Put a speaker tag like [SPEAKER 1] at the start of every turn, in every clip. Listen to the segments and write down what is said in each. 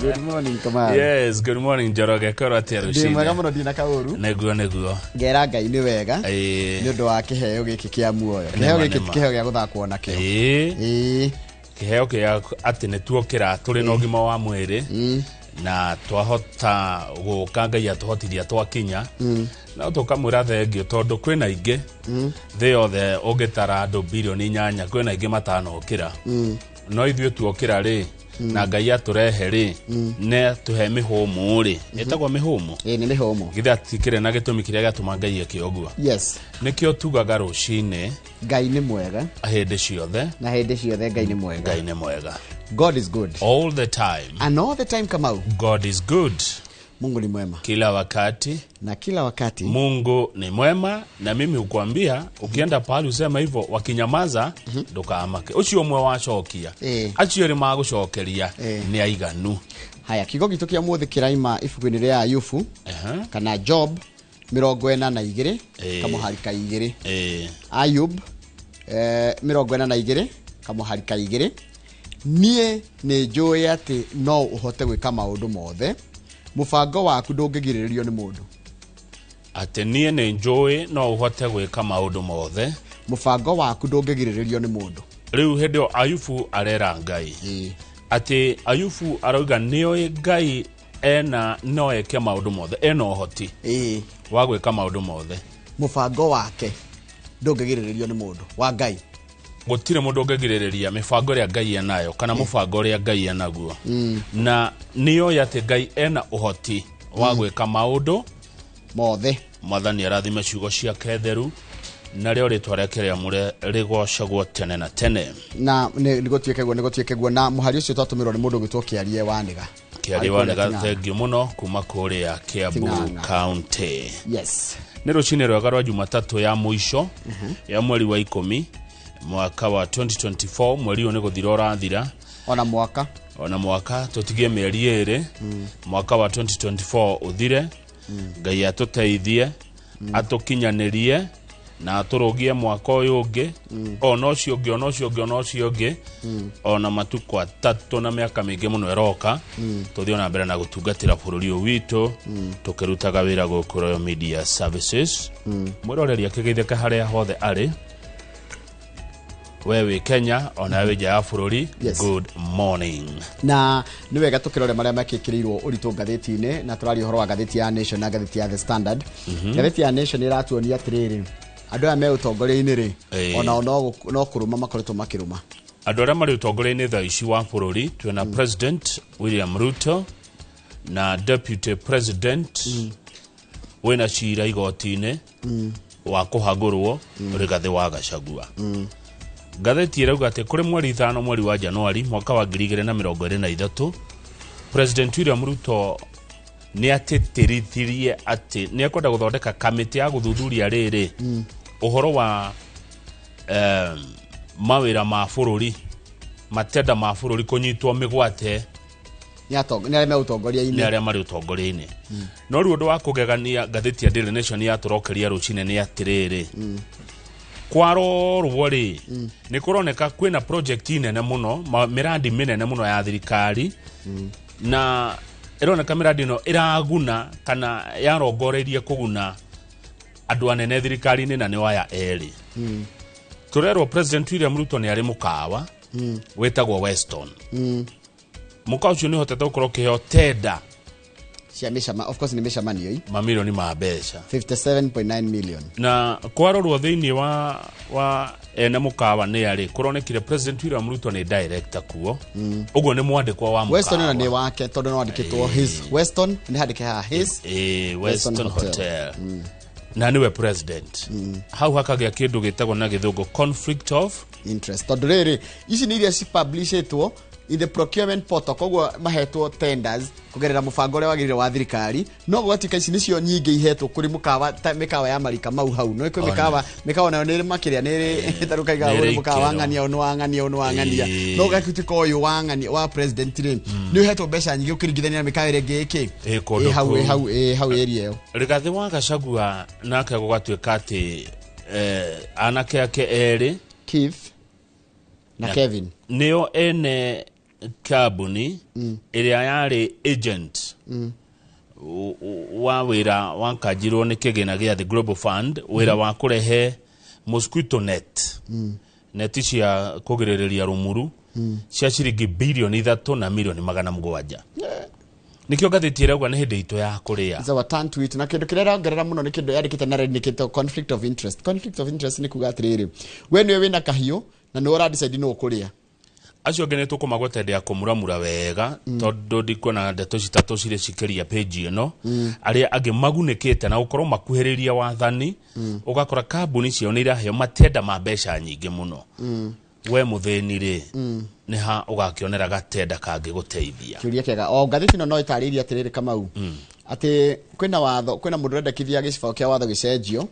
[SPEAKER 1] Good morning, Kamau.
[SPEAKER 2] Yes, good morning, Njoroge. Korwo atĩa
[SPEAKER 1] Ndĩ mwega
[SPEAKER 2] rũcinĩ?
[SPEAKER 1] mũno, ndina kaũru.
[SPEAKER 2] Nĩguo.
[SPEAKER 1] Ngera Ngai nĩ wega nĩ ũndũ wa kĩheo gĩkĩ kĩa muoyo. Kĩheo gĩkĩ ti
[SPEAKER 2] Nĩma.
[SPEAKER 1] kĩheo gĩa gũthakwo nakĩo.
[SPEAKER 2] Ĩĩ. Kĩheo kĩa atĩ nĩ tuokĩra tũrĩ na ũgima wa mwĩrĩ na twahota gũka, Ngai atũhotithia twakinya, no tũkamwĩra thengio, tondũ kwĩna aingĩ thĩ yothe, ũngĩtara andũ 8 bilioni, kwĩna aingĩ matanokĩra, no ithuĩ tuokĩra rĩ, na Ngai atũrehe rĩ, nĩ atũhe mĩhũmũ rĩ, ĩtagwo mĩhũmũ.
[SPEAKER 1] Ĩĩ, nĩ mĩhũmũ.
[SPEAKER 2] Githĩ atikĩrĩ na gĩtũmi kĩrĩa gĩatũma Ngai eke ũguo?
[SPEAKER 1] Yes.
[SPEAKER 2] Nĩkĩo tugaga rũcinĩ,
[SPEAKER 1] Ngai nĩ mwega
[SPEAKER 2] hĩndĩ ciothe.
[SPEAKER 1] Na hĩndĩ ciothe Ngai nĩ mwega.
[SPEAKER 2] Ngai nĩ mwega.
[SPEAKER 1] God is good.
[SPEAKER 2] All the time.
[SPEAKER 1] And all the time, Kamau.
[SPEAKER 2] God is good.
[SPEAKER 1] Mungu ni mwema.
[SPEAKER 2] Kila wakati.
[SPEAKER 1] Na kila wakati.
[SPEAKER 2] Mungu ni mwema, na mimi hukwambia ukienda pahali useme hivyo, wakinyamaza, ndukamake, ucio ũmwe wacokia, acio erĩ magũcokeria nĩ aiganu.
[SPEAKER 1] Haya, kiugo gitũ kĩa mũthĩ kĩraima ibuku-inĩ rĩa Ayubu kana Job 42, kamũhari ka 2. Ayub 42 kamũhari ka 2. Niĩ nĩ njũĩ atĩ no ũhote gwĩka maũndũ mothe, mũbango waku ndũngĩgirĩrĩrio nĩ mũndũ.
[SPEAKER 2] Atĩ niĩ nĩ njũĩ no ũhote gwĩka maũndũ mothe,
[SPEAKER 1] mũbango waku ndũngĩgirĩrĩrio nĩ mũndũ.
[SPEAKER 2] Rĩu hĩndĩ ĩyo Ayubu arera Ngai atĩ Ayubu arauga nĩoĩ Ngai ena no eke maũndũ mothe, ena ũhoti wa gwĩka maũndũ mothe.
[SPEAKER 1] Mũbango wake ndũngĩgirĩrĩrio nĩ mũndũ wa Ngai.
[SPEAKER 2] Gũtirĩ mũndũ ũngĩgirĩrĩria mĩbango ĩrĩa Ngai enayo kana mũbango ũrĩa Ngai enaguo, na nĩoĩ atĩ Ngai ena ũhoti wa gwĩka maũndũ
[SPEAKER 1] mothe.
[SPEAKER 2] Mwathani arathime ciugo ciake theru, narĩo rĩtwa rĩake rĩamũre rĩgocagwo tene na tene.
[SPEAKER 1] Na nĩ gũtuĩke guo, nĩ gũtuĩke guo. Na mũhari ũcio twatũmĩrwo nĩ mũndũ ũgwĩtwo Kĩarie Wanĩga.
[SPEAKER 2] Kĩarie
[SPEAKER 1] Arĩ kũrĩa
[SPEAKER 2] Wanĩga.
[SPEAKER 1] Ting'ang'a.
[SPEAKER 2] Thengiũ mũno kuma kũrĩa Kiambu
[SPEAKER 1] Ting'ang'a.
[SPEAKER 2] County.
[SPEAKER 1] Yes.
[SPEAKER 2] Nĩ rũcinĩ rwega rwa Jumatatũ ya mũico ya mweri wa 10 mwaka wa 2024. Mweri ũyũ nĩ gũthira ũrathira.
[SPEAKER 1] Ona mwaka.
[SPEAKER 2] Ona mwaka, tũtigie mĩeri 2 mwaka wa 2024 ũthire. Ngai atũteithie, atũkinyanĩrie na atũrũgie mwaka ũyũ ũngĩ, ona ũcio ũngĩ, ona ũcio ũngĩ, ona ũcio ũngĩ, ona matukũ 3 na mĩaka mĩingĩ mũno ĩroka, tũthiĩ ona mbere na gũtungatĩra bũrũri ũyũ witũ, tũkĩrutaga wĩra gũkũ Royal Media Services. Mwĩroreri akĩgeithĩka harĩa hothe arĩ, we wĩ Kenya ona wĩ nja ya bũrũri.
[SPEAKER 1] Yes.
[SPEAKER 2] Good morning.
[SPEAKER 1] Na nĩ wega tũkĩrore marĩa makĩkĩrĩirwo ũritũ ngathĩti-inĩ, na tũraria ũhoro wa ngathĩti ya Nation na ngathĩti ya The Standard. Ngathĩti ya Nation ĩratuonia atĩrĩrĩ, andũ aya me ũtongoria-inĩ rĩ, onao no kũrũma makoretwo makĩrũma.
[SPEAKER 2] Andũ arĩa marĩ ũtongoria-inĩ thaa ici wa bũrũri, twĩna President William Ruto na Deputy President wĩna cira igoti-inĩ wa kũhagũrwo, Rigathĩ wa Gachagua. Ngathĩti ĩrauga atĩ kũrĩ mweri 5 mweri wa Januari mwaka wa 2023, President William Ruto nĩ atĩtĩrithirie atĩ nĩ ekwenda gũthondeka kamĩtĩ ya gũthuthuria rĩrĩ ũhoro wa mawĩra ma bũrũri, matenda ma bũrũri kũnyitwo mĩgwate
[SPEAKER 1] Nĩ arĩa me
[SPEAKER 2] nĩ
[SPEAKER 1] ũtongoria-inĩ.
[SPEAKER 2] Arĩa marĩ ũtongoria-inĩ. No rĩu ũndũ wa kũgegania ngathĩti ya Daily Nation yatũrokeria rũcinĩ nĩ atĩrĩrĩ, kwarorwo rĩ, nĩ kũroneka kwĩna project nene mũno, mĩrandi mĩnene mũno ya thirikari, na ĩroneka mĩrandi ĩno ĩraguna kana yarongoreirie kũguna andũ anene thirikari-inĩ, na nĩo aya erĩ. Tũrerwo President William Ruto nĩ arĩ mũkawa wĩtagwo Weston. Mũkawa ũcio nĩ ũhotete gũkorwo ũkĩheo tenda
[SPEAKER 1] cia mĩcama, of course nĩ mĩcemanio ĩ
[SPEAKER 2] mamirioni ma mbeca.
[SPEAKER 1] 57.9 million.
[SPEAKER 2] Na kwarorwo thĩinĩ wa ene mũkawa nĩ arĩ, kũronekire President William Ruto nĩ director kuo, ũguo nĩ mwandĩkwa wa
[SPEAKER 1] Weston ona nĩ
[SPEAKER 2] mũkawa.
[SPEAKER 1] wake, tondũ no wandĩkĩtwo his Weston, nĩ handĩke haha his
[SPEAKER 2] Weston
[SPEAKER 1] Weston
[SPEAKER 2] Hotel,
[SPEAKER 1] Hotel.
[SPEAKER 2] Na nĩwe president. Hau hakagĩa kĩndũ gĩtagwo na gĩthũngũ conflict of
[SPEAKER 1] interest, tondũ rĩrĩ, ici nĩ iria cipublishĩtwo in the procurement portal, koguo mahetwo tenders kũgerera mũbango ũrĩa wagĩrĩire wa thirikari, no gũgatuĩka ici nĩcio nyingĩ ihetwo kũrĩ mũkawa ta mĩkawa ya marika mau hau no kwĩ mĩkawa, mĩkawa nayo nĩ ĩrĩ makĩria, nĩ ĩrĩ tarĩu kaiga
[SPEAKER 2] Nĩ ĩrĩ
[SPEAKER 1] ũyũ nĩ mũkawa wa
[SPEAKER 2] ikĩro.
[SPEAKER 1] ng'ania, ũyũ nĩ wa ng'ania, ũyũ nĩ wa ng'ania, no gũgatuĩka ũyũ wa ng'ania wa president rĩ, nĩ ũhetwo mbeca nyingĩ ũkĩringithania na mĩkawa ĩrĩa ĩngĩ ĩkĩ
[SPEAKER 2] Kũndũ
[SPEAKER 1] ĩ hau
[SPEAKER 2] kũu.
[SPEAKER 1] Ĩ hau, ĩ hau area ĩyo.
[SPEAKER 2] Rigathĩ wa Gachagua nake gũgatuĩka atĩ anake ake erĩ
[SPEAKER 1] Keith na Kevin
[SPEAKER 2] nĩo ene. Kambuni ĩrĩa yarĩ agent wa wĩra wakanjirwo nĩ kĩgĩna gĩa the Global Fund, wĩra wa kũrehe mosquito net, neti cia kũgirĩrĩria rũmuru cia ciringi 3,700,000,000. Nĩkĩo ngathĩti ĩrauga nĩ hĩndĩ itũ ya kũrĩa.
[SPEAKER 1] It's our turn to it. Na kĩndũ kĩrĩa ĩrongerera mũno nĩ kĩndũ yandĩkĩte na red, nĩ kĩndũ conflict of interest. Conflict of interest nĩ kuga atĩrĩrĩ, we nĩwe wĩna kahiũ na nĩwe ũradecide nũ ũkũrĩa.
[SPEAKER 2] Acio angĩ nĩ tũkũmagweta hĩndĩ ya kũmuramura wega, tondũ ndikuona ndeto citatũ cirĩ cikĩria page ĩno. Arĩa angĩ magunĩkĩte na gũkorwo makuhĩrĩria wathani, ũgakora kambuni ciao nĩ iraheo matenda ma mbeca nyingĩ mũno. We mũthĩni rĩ, nĩ ha ũgakĩonera gatenda kangĩgũteithia?
[SPEAKER 1] Kĩũria kĩega. O ngathĩti ĩno no ĩtarĩirie atĩrĩrĩ, Kamau, atĩ kwĩna watho, kwĩna mũndũ ũrendekithia gĩcibaũ kĩa watho gĩcenjio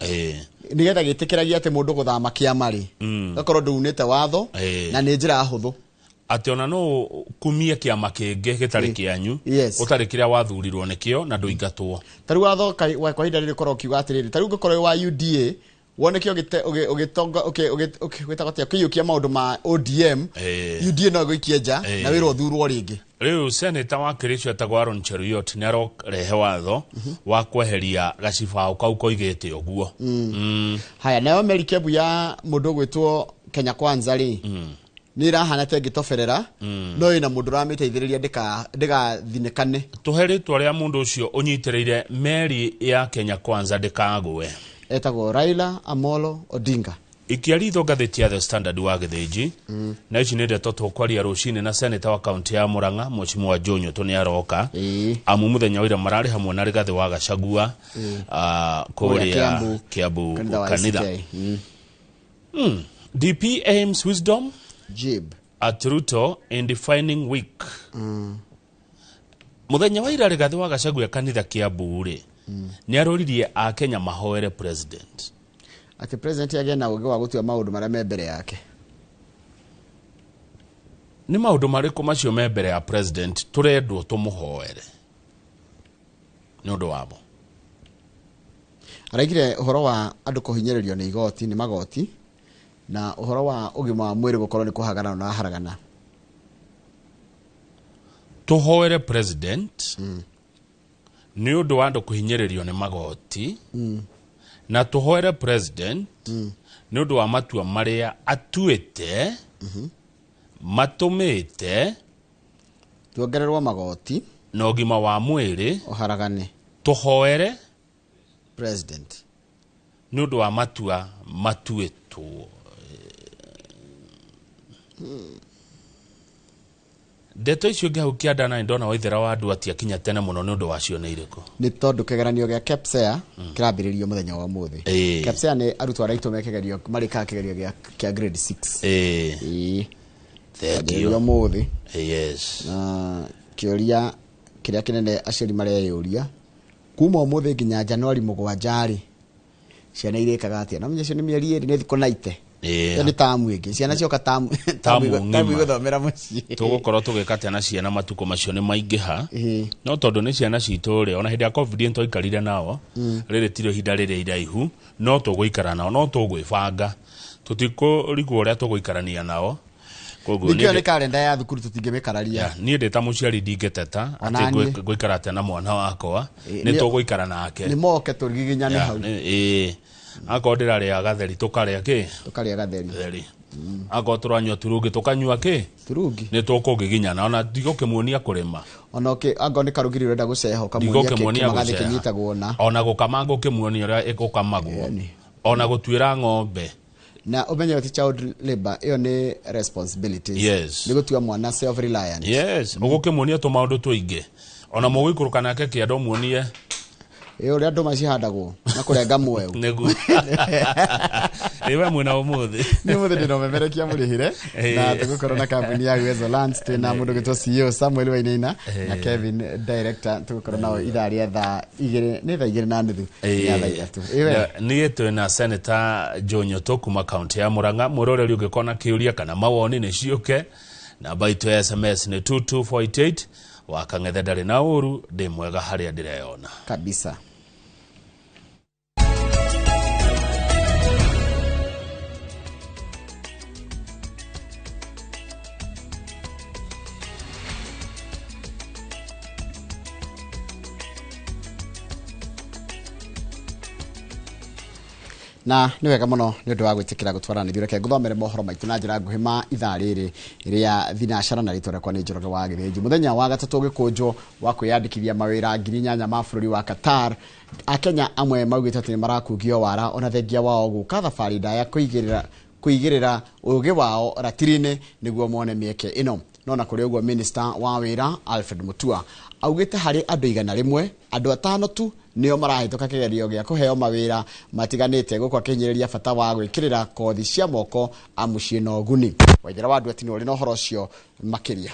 [SPEAKER 1] nĩgetha gĩtĩkĩragia atĩ mũndũ gũthama kĩama rĩ, gakorwo ndunĩte watho na nĩ njĩra hũthũ.
[SPEAKER 2] Atĩ ona no kumie kĩama kĩngĩ gĩtarĩ kĩanyu, ũtarĩ kĩrĩa wathurirwo nĩkĩo, na ndũingatwo.
[SPEAKER 1] Ta rĩu watho kwa ihinda rĩrĩ ũkorwo ũkiuga atĩrĩrĩ, ta rĩu ũngĩkorwo wĩ wa UDA, woneke ũgĩtonga gwĩtagwo atĩa, ũkĩiyũkia maũndũ ma ODM, UDA no ĩgũikie nja na wĩrwo ũthurwo rĩngĩ.
[SPEAKER 2] Rĩu seneta wa Kericho etagwo Aaron Cheruiyot nĩ arorehe watho wa kweheria gacibaũ kau koigĩte ũguo.
[SPEAKER 1] Haya, nayo merikebu ya mũndũ ũgwĩtwo Kenya Kwanza rĩ, nĩ ĩrahana ta ĩngĩtoberera, no ĩna mũndũ ũramĩteithĩrĩria ndĩgathinĩkane.
[SPEAKER 2] Tũhe rĩtwa rĩa mũndũ ũcio ũnyitĩrĩire meri ya Kenya Kwanza ndĩkagwe.
[SPEAKER 1] Etagwo Raila Amolo Odinga.
[SPEAKER 2] Ikia ritho ngathĩti ya The Standard wa Gĩthĩnji. Na ici nĩ ndeto tũkwaria rũcinĩ na seneta wa kaunti ya Murang'a, Mheshimiwa Joe Nyutu nĩ aroka, amu mũthenya wa ira mararĩ hamwe na Rigathĩ wa Gachagua,
[SPEAKER 1] kũrĩa
[SPEAKER 2] kũrĩa
[SPEAKER 1] Kiambu,
[SPEAKER 2] Kiambu
[SPEAKER 1] kanitha wa
[SPEAKER 2] kanitha.
[SPEAKER 1] ACK.
[SPEAKER 2] DP aims wisdom
[SPEAKER 1] Jib
[SPEAKER 2] at Ruto in defining week. Mũthenya wa ira Rigathĩ wa Gachagua kanitha Kiambu rĩ, nĩ aroririe akenya mahoere president.
[SPEAKER 1] Atĩ president agĩe na ũũgĩ wa gũtua maũndũ marĩa me mbere yake.
[SPEAKER 2] Nĩ maũndũ marĩkũ macio me mbere ya president tũrendwo tũmũhoere nĩ ũndũ wamo?
[SPEAKER 1] Araigire ũhoro wa andũ kũhinyĩrĩrio nĩ igoti, nĩ magoti, na ũhoro wa ũgima wa mwĩrĩ gũkorwo nĩ kũhagarana na haragana.
[SPEAKER 2] Tũhoere president nĩ ũndũ wa andũ kũhinyĩrĩrio nĩ magoti, na tũhoere president nĩ ũndũ wa matua marĩa atuĩte matũmĩte
[SPEAKER 1] tuongererwo magoti
[SPEAKER 2] na ũgima wa mwĩrĩ
[SPEAKER 1] ũharagane.
[SPEAKER 2] Tũhoere
[SPEAKER 1] president
[SPEAKER 2] nĩ ũndũ wa matua matuĩtwo. Ndeto icio ingĩ hau kĩanda na ndona Waithera wa andũ atiakinya tene mũno nĩ ũndũ wacio nĩ irĩkũ?
[SPEAKER 1] Nĩ tondũ kĩgeranio gĩa KPSEA kĩrambĩrĩrio mũthenya wa ũmũthĩ. KPSEA nĩ arutwo arĩa aitũ me kĩgerio, marĩkaga kĩgerio kĩa grade 6. Ĩĩ.
[SPEAKER 2] Thank you.
[SPEAKER 1] Kĩambĩrĩrio ũmũthĩ.
[SPEAKER 2] Yes.
[SPEAKER 1] Na kĩũria kĩrĩa kĩnene aciari mareyũria, kuma ũmũthĩ nginya Januari 7 rĩ, ciana irĩkaga atĩa? Na menye icio nĩ mĩeri 2, nĩ thikũ 90. Ĩyo nĩ tamu ĩngĩ, ciana cioka tamu
[SPEAKER 2] Tamu ng'ima.
[SPEAKER 1] Tamu igũthomera mũciĩ.
[SPEAKER 2] Tũgũkorwo tũgĩka atĩa na ciana matukũ macio nĩ maingĩha?
[SPEAKER 1] Ĩĩ.
[SPEAKER 2] No tondũ nĩ ciana citũ rĩ, ona hĩndĩ ya COVID nĩ twaikarire nao, rĩrĩ tirĩ ihinda rĩrĩa iraihu no tũgũikara nao, no tũgwĩbanga, tũtikũrigwo ũrĩa tũgũikarania nao. Koguo
[SPEAKER 1] ningĩ ĩyo
[SPEAKER 2] niĩ
[SPEAKER 1] nĩ karenda ya thukuru, tũtingĩmĩkararia.
[SPEAKER 2] Ya, niĩ ndĩ ta mũciari ndingĩteta
[SPEAKER 1] Ona
[SPEAKER 2] atĩ
[SPEAKER 1] niĩ.
[SPEAKER 2] ngũikara atĩa na mwana wakwa.
[SPEAKER 1] Ĩĩ,
[SPEAKER 2] nĩ tũgũikara nake.
[SPEAKER 1] Nĩ moke tũgiginyane
[SPEAKER 2] Ya,
[SPEAKER 1] hau.
[SPEAKER 2] Ĩĩ, akorwo ndĩrarĩa gatheri tũkarĩa kĩ?
[SPEAKER 1] Tũkarĩa gatheri.
[SPEAKER 2] Gatheri. Akorwo tũranyua turungi tũkanyua kĩ?
[SPEAKER 1] Turungi.
[SPEAKER 2] Nĩ tũkũgiginyana, ona ndigũkĩmuonia kũrĩma.
[SPEAKER 1] Ona angorwo nĩ karugiri ũrenda gũceha, ũkamuonia
[SPEAKER 2] ndigũkĩmuonia
[SPEAKER 1] kĩmagathĩ
[SPEAKER 2] gũceha.
[SPEAKER 1] kĩnyitagwo na
[SPEAKER 2] ona gũkama ngũkĩmuonia ũrĩa ĩgũkamagwo.
[SPEAKER 1] Ĩni.
[SPEAKER 2] Ona gũtuĩra ng'ombe.
[SPEAKER 1] Na ũmenye ti child labor, ĩyo nĩ responsibilities.
[SPEAKER 2] Yes.
[SPEAKER 1] Nĩ gũtua mwana self reliant.
[SPEAKER 2] Yes, ũgũkĩmuonia tũmaũndũ tũingĩ, ona mũgũikũrũka nake kĩanda ũmuonie.
[SPEAKER 1] Ĩ, ũrĩa ndũma cihandagwo na kũrenga mweu.
[SPEAKER 2] Nĩguo ĩ we mwĩna ũmũthĩ.
[SPEAKER 1] Nĩ mũthĩ ndĩna ũmemerekia mũrĩhĩre na tũgũkorwo na kambuni ya Uwezo Lands, twĩna mũndũ gwĩtwo CEO Samuel Wainaina na Kevin director, tũgũkorwo nao ithaa rĩa thaa 2, nĩ thaa 2:30 ya thaa 3. Ĩ we.
[SPEAKER 2] Niĩ twĩna Senator Joe Nyoto kuma kaunti ya Murang'a. Mwĩroreri ũngĩkorwo na kĩũria kana mawoni nĩ ciũke, namba itũ ya SMS nĩ 22488. Wakang'ethe ndarĩ na ũru, ndĩ mwega harĩa ndĩreyona.
[SPEAKER 1] Kabisa. Na nĩ wega mũno nĩ ũndũ wa gwĩtĩkĩra gũtwarana ithuĩ. Reke ngũthomere mohoro maitũ na njĩra nguhĩ ma ithaa rĩrĩ rĩa thinacara, na rĩtwa rĩakwa nĩ Njoroge wa Gĩthĩnji. Mũthenya wa gatatũ ũgĩkũnjwo wa kwĩyandĩkithia mawĩra 8,000 ma bũrũri wa Qatar, Akenya amwe maugĩte atĩ nĩ marakungio wara ona thengia wao gũka thabarĩ ndaya kũigĩrĩra ũgĩ wao ratiri-inĩ nĩguo mone mĩeke ĩno. No na kũrĩ ũguo, minister wa wĩra Alfred Mutua augĩte harĩ andũ 100, andũ 5 tu nĩo marahĩtũka kĩgerio gĩa kũheo mawĩra matiganĩte, gũkũ akĩhinyĩrĩria bata wa gwĩkĩrĩra kothi cia moko amu ciĩna ũguni. Waithera wa Nduati nĩ ũrĩ na ũhoro ũcio makĩria.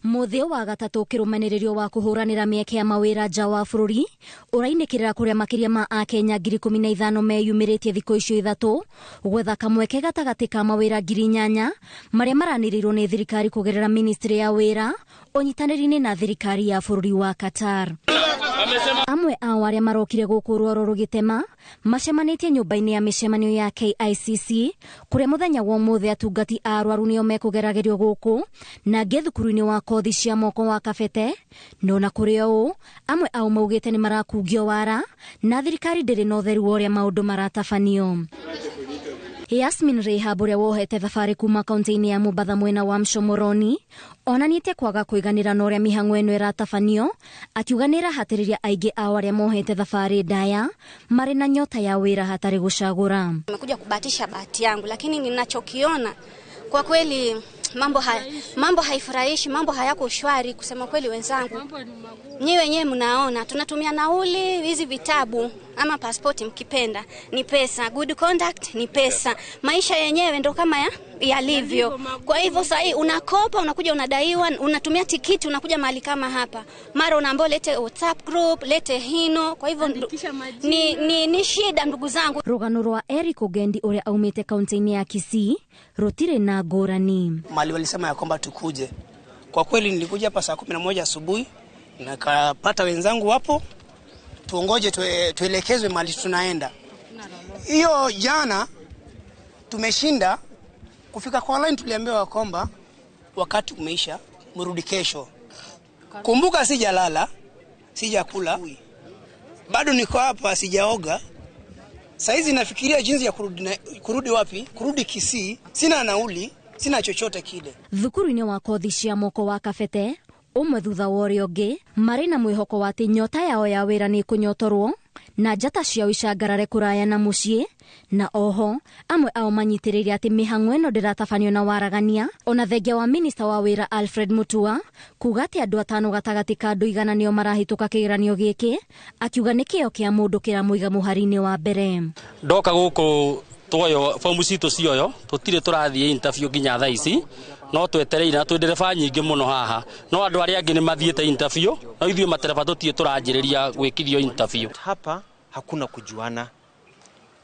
[SPEAKER 3] Mũthĩ wa gatatũ kĩrũmanĩrĩrio wa kũhũranĩra mĩeke ya mawĩra nja wa bũrũri ũrainĩkĩrĩra kũrĩa makĩria ma Akenya 15,000 meyumĩrĩtie thikũ icio 3 gwetha kamweke gatagatĩ ka mawĩra 8,000 marĩa maranĩrĩirwo nĩ thirikari kũgerera ministry ya wĩra ũnyitanĩri-inĩ na thirikari ya bũrũri wa Qatar. Amwe ao arĩa marokire gũkũ rwaro rũgĩtema macemanĩtie nyũmba-inĩ ya mĩcemanio ya KICC kũrĩa mũthenya wa ũmũthĩ atungati a arwaru nĩo mekũgeragĩrio gũkũ na angĩ thukuru-inĩ wa kothi cia moko wa Kabete. No na kũrĩ o ũũ, amwe ao maugĩte nĩ marakungio wara na thirikari ndĩrĩ na ũtheru wa ũrĩa maũndũ maratabanio. Yasmin Rehab ũrĩa wohete thabarĩ kuma kaunti-inĩ ya Mombatha mwena wa Mshomoroni onanĩtie kwaga kũiganĩra na ũrĩa mĩhang'o ĩno ĩratabanio, akiuga nĩ ĩrahatĩrĩria aingĩ ao arĩa mohete thabarĩ ndaya marĩ na nyota ya wĩra hatarĩ gũcagũra.
[SPEAKER 4] Nimekuja kubahatisha bahati yangu, lakini ninachokiona kwa kweli mambo haifurahishi, mambo hayako shwari kusema kweli. Wenzangu, nyi wenyewe mnaona tunatumia nauli, hizi vitabu ama pasipoti mkipenda ni pesa, good conduct ni pesa, maisha yenyewe ndo kama yalivyo. Kwa hivyo sasa unakopa, unakuja unadaiwa, unatumia tikiti, unakuja mahali kama hapa, mara unaambiwa lete WhatsApp group, lete hino. Kwa hivyo ni shida ndugu zangu.
[SPEAKER 3] Rugano rwa Eric Ogendi ũrĩa aumĩte kaunti-inĩ ya Kisii rũtirĩ na ngũrani.
[SPEAKER 5] Mali walisema ya kwamba tukuje. Kwa kweli nilikuja hapa saa 11 asubuhi nikapata wenzangu wapo, tuongoje tuelekezwe mahali tunaenda. Hiyo jana tumeshinda kufika kwa line, tuliambiwa kwamba wakati umeisha, mrudi kesho. Kumbuka sijalala, sijakula, bado niko hapa, sijaoga. Saizi nafikiria jinsi ya kurudi wapi, kurudi Kisii, sina nauli, sina chochote kile.
[SPEAKER 3] Thukuru-inĩ wa kothi cia moko wa Kabete ũmwe thutha wa ũrĩa ũngĩ marĩ na mwĩhoko wa atĩ nyota yao ya wĩra nĩ ĩkũnyotorwo na njata ciao icangarare kũraya na mũciĩ. Na oho amwe ao manyitĩrĩire atĩ mĩhang'o ĩno ndĩratabanio na waragania, ona thengia wa minista wa wĩra Alfred Mutua kuga atĩ andũ 5 gatagatĩ ka andũ 100 nĩo marahĩtũka kĩgeranio gĩkĩ, akiuga nĩ kĩo kĩa mũndũ kĩramũiga mũhari-inĩ wa mbere.
[SPEAKER 6] Ndoka gũkũ tuoyo fomu citũ cioyo tũtirĩ tũrathiĩ interview nginya thaa ici, no twetereire na twĩ ndereba nyingĩ mũno haha, no andũ arĩa angĩ nĩ mathiĩte interview, no ithuĩ matereba tũtirĩ tũranjĩrĩria gwĩkithio interview.
[SPEAKER 7] Hapa hakuna kujuana.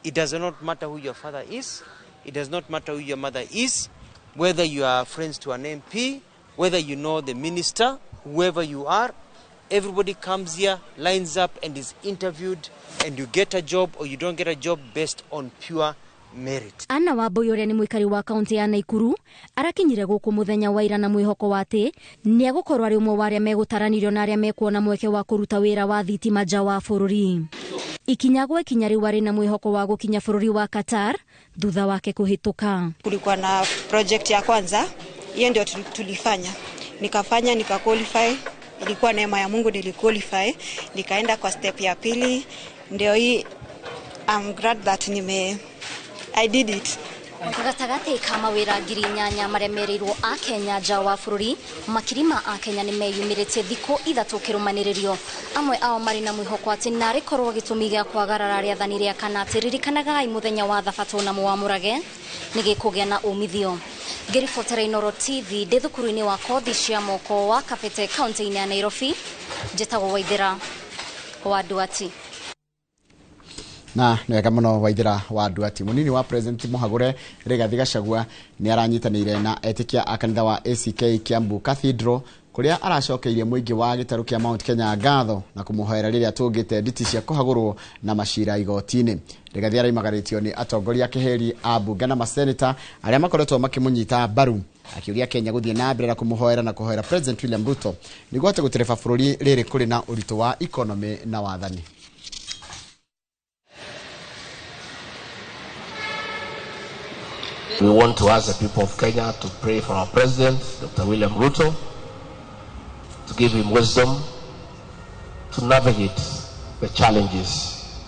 [SPEAKER 7] It does not matter who your father is, it does not matter who your mother is, whether you are friends to an MP, whether you know the minister, whoever you are, everybody comes here, lines up and is interviewed, and you get a job or you don't get a job based on pure merit.
[SPEAKER 3] Anna Wambui ũrĩa nĩ mũikari wa kaunti ya Naikuru arakinyire gũkũ mũthenya wa ira na mwĩhoko wa atĩ nĩ egũkorwo arĩ ũmwe wa arĩa megũtaranĩrio na arĩa mekuona mweke wa kũruta wĩra wa thitima nja wa bũrũri. Ikinya gwa ikinya rĩu arĩ na mwĩhoko wa gũkinya bũrũri wa Qatar thutha wake kũhĩtũka.
[SPEAKER 8] Kulikuwa na project ya kwanza, hiyo ndio tulifanya. Nikafanya, nikaqualify, ilikuwa neema ya Mungu niliqualify, nikaenda kwa step ya pili, ndio hii. I'm glad that I did it.
[SPEAKER 3] Gatagatĩ ka mawĩra 8,000 marĩa merĩirwo Akenya nja wa bũrũri, makiri ma Akenya nĩ meyumĩrĩtie thikũ 3 kĩrũmanĩrĩrio. Amwe ao marĩ na mwĩhoko atĩ narĩ korwo gĩtũmi gĩa kwagarara rĩathani rĩa kana atĩ ririkanagai mũthenya wa thabatũ na mũwamũrage nĩ gĩkũgĩa na umithio. Ngĩribotera Inooro TV ndĩ thukuru-inĩ wa kothi cia moko wa Kabete kaunti-inĩ ya Nairobi, njĩtagwo Waithera wa Nduati.
[SPEAKER 1] Na nĩ wega mũno Waithera wa Nduati. Mũnini wa president Mũhagũre Rigathi Gachagua nĩ aranyitanĩire na etĩkia a kanitha wa ACK Kiambu Cathedral kũrĩa aracokeirie mũingĩ wa gĩtarũ kĩa Mount Kenya ngatho na kũmũhoera rĩrĩa tũngĩte nditi cia kũhagũrwo na macira igoti-inĩ. Rigathi araimagarĩtio nĩ atongoria keheri a mbunge na maseneta arĩa makoretwo makĩmũnyita mbaru, akiuria Kenya gũthiĩ na mbere na kũmũhoera na kũhoera President William Ruto nĩguo ahote gũtereba bũrũri rĩrĩ kũrĩ na ũritũ wa economy na wathani.
[SPEAKER 9] We want to ask the people of Kenya to pray for our president, Dr. William Ruto, to give him wisdom to navigate the challenges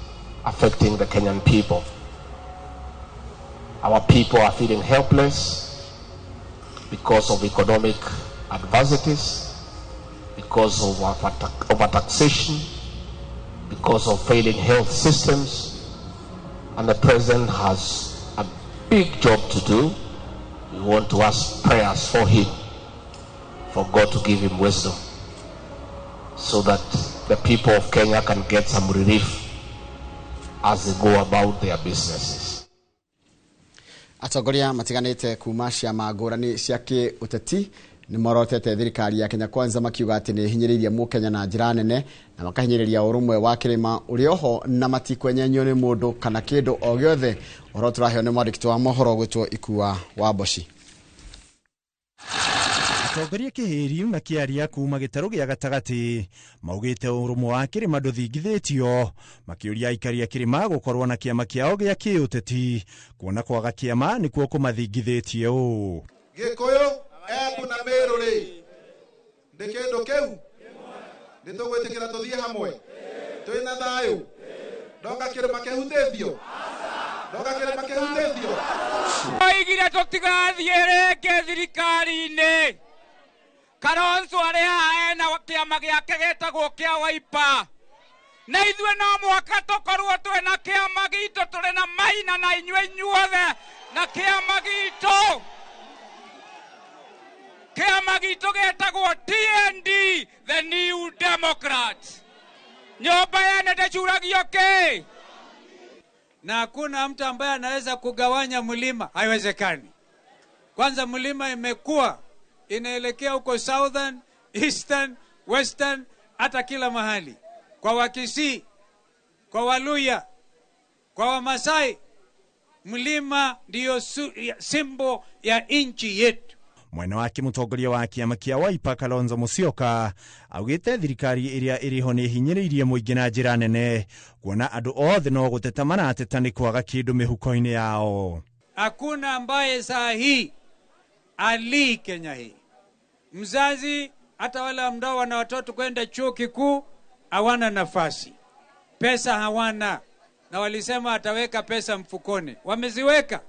[SPEAKER 9] affecting the Kenyan people. Our people are feeling helpless because of economic adversities, because of overtaxation, because of failing health systems, and the president has a big job to do. We want to ask prayers for him, for God to give him wisdom, so that the people of Kenya can get some relief as they go about their businesses.
[SPEAKER 1] Atongoria matiganĩte kuma ciama ngũrani cia kĩũteti nĩ morotete thirikari ya Kenya Kwanza makiuga atĩ nĩ ĩhinyĩrĩirie mũkenya na njĩra nene na makahinyĩrĩria ũrũmwe wa kĩrĩma ũrĩ oho na matikwenyenyio nĩ mũndũ kana kĩndũ o gĩothe. Ũhoro tũraheo nĩ mwandĩki wa mohoro gwĩtwo Ikua wa Mboci.
[SPEAKER 10] Atongoria kĩhĩri makĩaria kuma gĩtarũ gĩa gatagatĩ maugĩte ũrũmwe wa kĩrĩma ndũthingithĩtio, makĩũria aikari a kĩrĩma gũkorwo na kĩama kĩao gĩa kĩũteti kuona kwaga kĩama nĩkuo kũmathingithĩtie ũũ.
[SPEAKER 11] Gĩkũyũ, Embu na Meru rĩ, nĩ kĩndũ kĩu nĩ tũgwĩtĩkĩra tũthiĩ hamwe twĩna thayũ, ndoka kĩrĩma kĩhutĩtio, ndoka kĩrĩma kĩhutĩtio.
[SPEAKER 12] Oigire tũtigathiĩ rĩngĩ thirikari-inĩ. Kalonzo arĩ haha ena kĩama gĩake gĩtagwo kĩa Wiper, na ithuĩ no mũhaka tũkorwo twĩna kĩama gitũ, tũrĩ na Maina na inyuĩ inyuothe na kĩama gitũ. Kĩama gitũ gĩtagwo TND, the New Democrats. Nyũmba yene ndĩcuragio kĩ?
[SPEAKER 13] Na hakuna mtu ambaye anaweza kugawanya mlima, haiwezekani. Kwanza mlima imekuwa inaelekea huko southern, eastern, western, hata kila mahali. Kwa Wakisii, kwa Waluya, kwa Wamasai, mlima ndiyo simbo ya nchi yetu.
[SPEAKER 10] Mwena wake mũtongoria wa kĩama kĩa Wiper Kalonzo Musyoka augĩte thirikari ĩrĩa ĩrĩho nĩ ĩhinyĩrĩirie mũingĩ na njĩra nene kuona andũ othe no gũteta marateta nĩ kwaga kĩndũ mĩhuko-inĩ yao.
[SPEAKER 13] Hakuna ambaye saa hii alii Kenya hii. Mzazi hata wale ambao wana watoto kwenda chuo kikuu hawana nafasi. Pesa hawana. Na walisema ataweka pesa mfukoni. Wameziweka.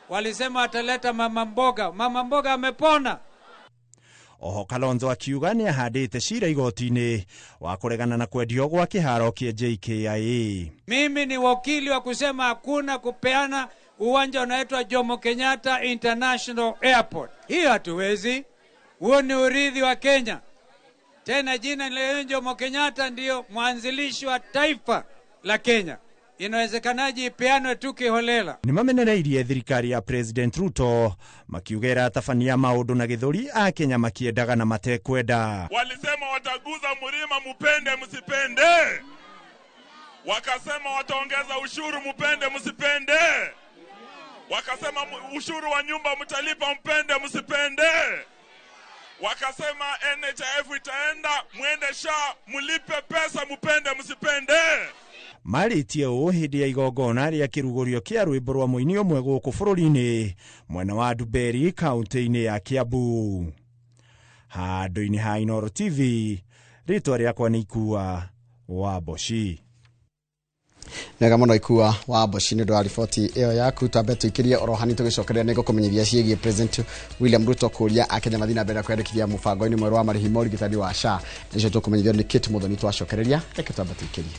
[SPEAKER 13] Walisema ataleta mama mboga. Mama mboga amepona.
[SPEAKER 10] Oho Kalonzo akiuga nĩ ahandĩte cira igoti-inĩ wa kũregana na kwendio gwa kĩharo kĩa JKIA.
[SPEAKER 13] Mimi ni wakili wa kusema hakuna kupeana uwanja unaitwa Jomo Kenyatta International Airport. Hiyo hatuwezi. Huo ni urithi wa Kenya. Tena jina lile Jomo Kenyatta ndio mwanzilishi wa taifa la Kenya. Inawezekanaje ipeanwe tu kiholela?
[SPEAKER 10] Nĩ mamenereirie thirikari ya President Ruto makiuga ĩratabania maũndũ na gĩthũri a Kenya makiendaga na matekwenda.
[SPEAKER 14] Walisema wataguza mlima, mupende msipende. Wakasema wataongeza ushuru, mupende msipende. Wakasema ushuru wa nyumba mtalipa, mpende msipende. Wakasema NHIF itaenda, muende SHA mlipe pesa, mupende msipende.
[SPEAKER 10] Marĩtie ũũ hĩndĩ ya igongona rĩa kĩrugũrio kĩa rwĩmbo rwa mũini ũmwe gũkũ bũrũri-inĩ mwena wa Nduberi kaunti-inĩ ya Kiambu. Handũ-inĩ ha Inooro TV, rĩtwa rĩakwa nĩ Ikua wa Mboci.
[SPEAKER 1] Nega mũno Ikua wa Mboci nĩ ũndũ wa riboti ĩyo yaku. Twambe tũikĩrie oro hanini tũgĩcokereria nĩ ngũkũmenyithia ciĩgiĩ President William Ruto kũria akenya mathiĩ na mbere na kwĩyandĩkithia mũbango-inĩ mwerũ wa marĩhi ma ũrigitani wa SHA. Nĩcio tũkũmenyithio nĩ Kate Muthoni twacokereria. Reke twambe tũikĩrie.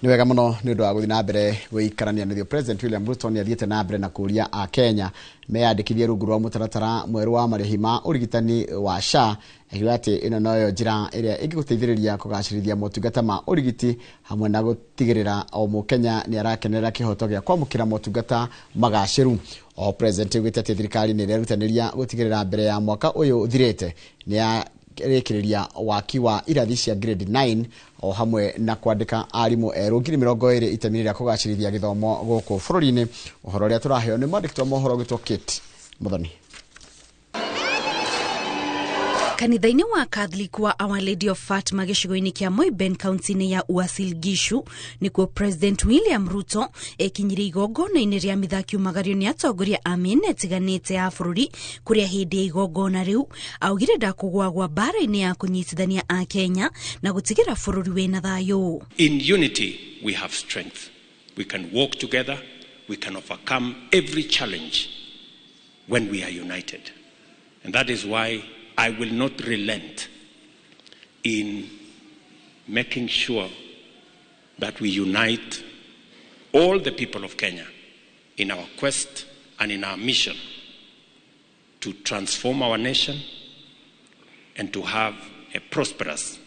[SPEAKER 1] Nĩ wega mũno nĩ ũndũ wa gũthiĩ na mbere gũikarania nĩthio. President William Ruto nĩ athiĩte na mbere na kũria a Kenya meyandĩkithie rungu rwa mũtaratara mwerũ wa marĩhi ma ũrigitani wa SHA, akiuga atĩ ĩno noyo njĩra ĩrĩa ĩngĩgũteithĩrĩria kũgacĩrithia motungata ma ũrigiti hamwe na gũtigĩrĩra o mũkenya nĩ arakenerera kĩhoto gĩa kwamũkĩra motungata magacĩru. O President augĩte atĩ thirikari nĩ ĩrerutanĩria gũtigĩrĩra mbere ya mwaka ũyũ ũthirĩte nĩ rĩkĩrĩria waki wa irathi cia grade 9 o hamwe na kwandĩka arimũ erũ 20,000 itemi rĩa kũgacĩrithia gĩthomo gũkũ bũrũri-inĩ. Ũhoro ũrĩa tũraheo nĩ mwandĩki wa mohoro gwĩtwo Kate Muthoni.
[SPEAKER 15] Kanitha-inĩ wa Catholic wa Our Lady of Fatima gĩcigo-inĩ kĩa Moiben kaunti-inĩ ya Uasin Gishu nĩkuo President William Ruto ekinyirie igongona-inĩ rĩa mitha akiumagario nĩ atongoria a mĩena ĩtiganĩte ya bũrũri, kũrĩa hĩndĩ ya igongona rĩu augire ndakũgwagwa mbara-inĩ ya kũnyitithania a Kenya na gũtigĩra bũrũri wĩna thayũ.
[SPEAKER 16] In unity we have strength. We can walk together, we can overcome every challenge when we are united. And that is why I will not relent in making sure that we unite all the people of Kenya in our quest and in our mission to transform our nation and to have a prosperous,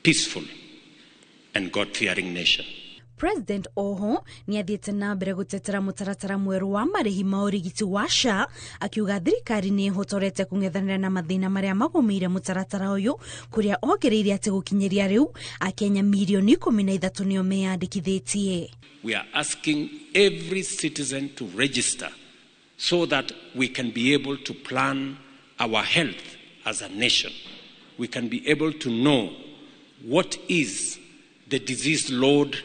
[SPEAKER 16] peaceful, and God-fearing nation.
[SPEAKER 15] President oho nĩ athiĩte na mbere gũtetera mũtaratara mwerũ wa marĩhi ma ũrigiti wa SHA, akiuga thirikari nĩ ĩhotorete kũng'ethanĩra na mathĩna marĩa magũmĩire mũtaratara ũyũ, kũrĩa ongereire atĩ gũkinyĩria rĩu Akenya mirioni 13 nĩo meyandĩkithĩtie.
[SPEAKER 16] We are asking every citizen to register so that we can be able to plan our health as a nation. We can be able to know what is the disease load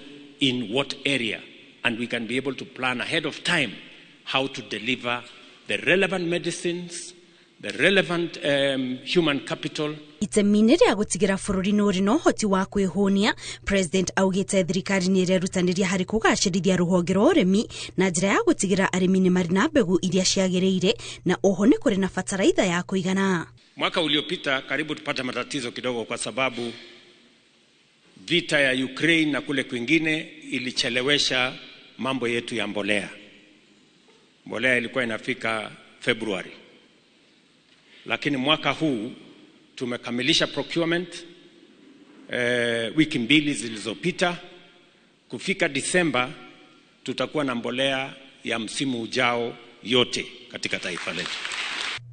[SPEAKER 16] in what area, and we can be able to plan ahead of time how to deliver the relevant medicines, the relevant human capital.
[SPEAKER 15] Itemi-inĩ rĩa gũtigĩra bũrũri nĩ ũrĩ na ũhoti wa kwĩhũnia, President augĩte thirikari nĩ ĩrerutanĩria harĩ kũgacĩrithia rũhonge rwa ũrĩmi na njĩra ya gũtigĩra arĩmi nĩ marĩ na mbegũ iria ciagĩrĩire na oho nĩ kũrĩ na bataraitha ya kũigana.
[SPEAKER 16] Mwaka uliopita karibu tupate matatizo kidogo kwa sababu vita ya Ukraine na kule kwingine ilichelewesha mambo yetu ya mbolea. Mbolea ilikuwa inafika Februari. Lakini mwaka huu tumekamilisha procurement wiki mbili zilizopita. Kufika Disemba tutakuwa na mbolea ya msimu ujao yote katika taifa letu.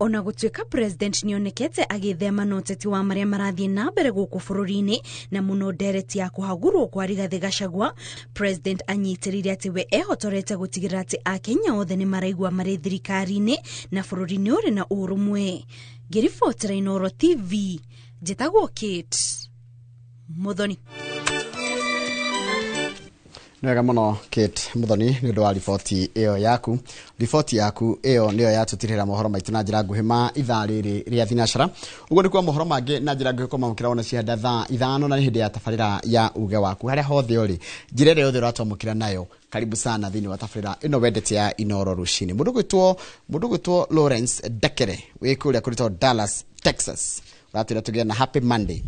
[SPEAKER 15] Ona gũtuĩka President nĩonekete agĩthema na ũteti wa marĩa marathiĩ na mbere gũkũ bũrũri-inĩ na mũno ndereti ya kũhagũrwo kwa Rigathĩ Gachagua, President anyitĩrĩire atĩ we ehotorete gũtigĩrĩra atĩ Akenya othe nĩ maraigua marĩ thirikari-inĩ na bũrũri nĩ ũrĩ na ũrũmwe. Ngĩribotera Inooro TV, njĩtagwo Kate Muthoni.
[SPEAKER 1] Nĩ wega mũno Kate Muthoni nĩ ũndũ wa riboti ĩyo yaku. Riboti yaku ĩyo nĩyo yatũtirĩra mohoro maitũ na njĩra nguhĩ ma ithaa rĩrĩ rĩa thinacara. Ũguo nĩ kuo mohoro mangĩ na njĩra nguhĩ kũmamũkĩra ona cianda thaa 5 na nĩ hĩndĩ ya tabarĩra ya uge waku. Harĩa hothe ũrĩ, njĩra ĩrĩa yothe ũratwamũkĩra nayo, karibu sana thĩinĩ wa tabarĩra ĩno wendete ya Inooro rũcinĩ. Mũndũ gwĩtwo Lawrence Dekere wĩ kũrĩa kũrĩtwo Dallas, Texas, ũratwĩra tũgĩe na Happy Monday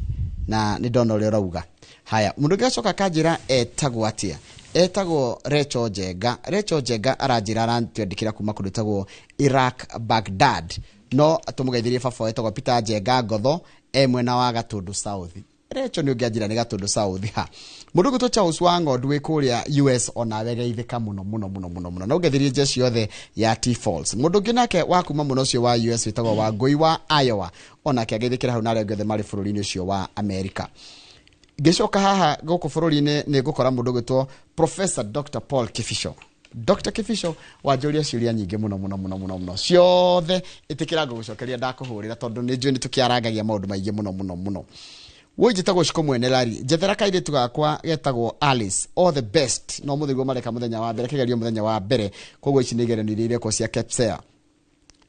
[SPEAKER 1] na nĩ ndona ũrĩa ũrauga. Haya, mũndũ ũngĩ acoka akanjĩra etagwo atĩa? Etagwo Recho Njenga. Recho Njenga aranjĩra arantwandĩkĩra kuma kũndũ ĩtagwo Iraq, Baghdad. No tũmũgeithirie baba etagwo Peter Njenga Ngotho e mwena wa Gatũndũ South. Recho nĩ ũngĩanjĩra nĩ Gatũndũ South ha. Mũndũ ũgwĩtwo Charles wa Ng'ondu wĩ kũrĩa US onawe geithĩka mũno mũno mũno mũno mũno. Na ũngeithirie jeshi yothe ya T Falls. Mũndũ ũngĩ nake wa kuma mũno ũcio wa US wĩtagwo Wangũi wa Iowa onake ageithĩkĩra hau na arĩa angĩ othe marĩ bũrũri-inĩ ũcio wa America. Ngĩcoka haha gũkũ bũrũri-inĩ nĩ ngũkora mũndũ ũgwĩtwo Professor Dr. Paul Kifico. Dr. Kifico wanjũria ciũria nyingĩ mũno mũno mũno mũno mũno ciothe ĩtĩkĩra ngũgũcokeria ndakũhũrĩra tondũ nĩ njũĩ nĩ tũkĩarangagia maũndũ maingĩ mũno mũno mũno. Woi njĩtagwo Shiko Mwene Lari, njethera kairĩtu gakwa getagwo Alice, all the best. No mũthĩ guo mareka mũthenya wa mbere, kĩgerio mũthenya wa mbere, koguo ici nĩ igeranio iria irekwo cia KPSEA.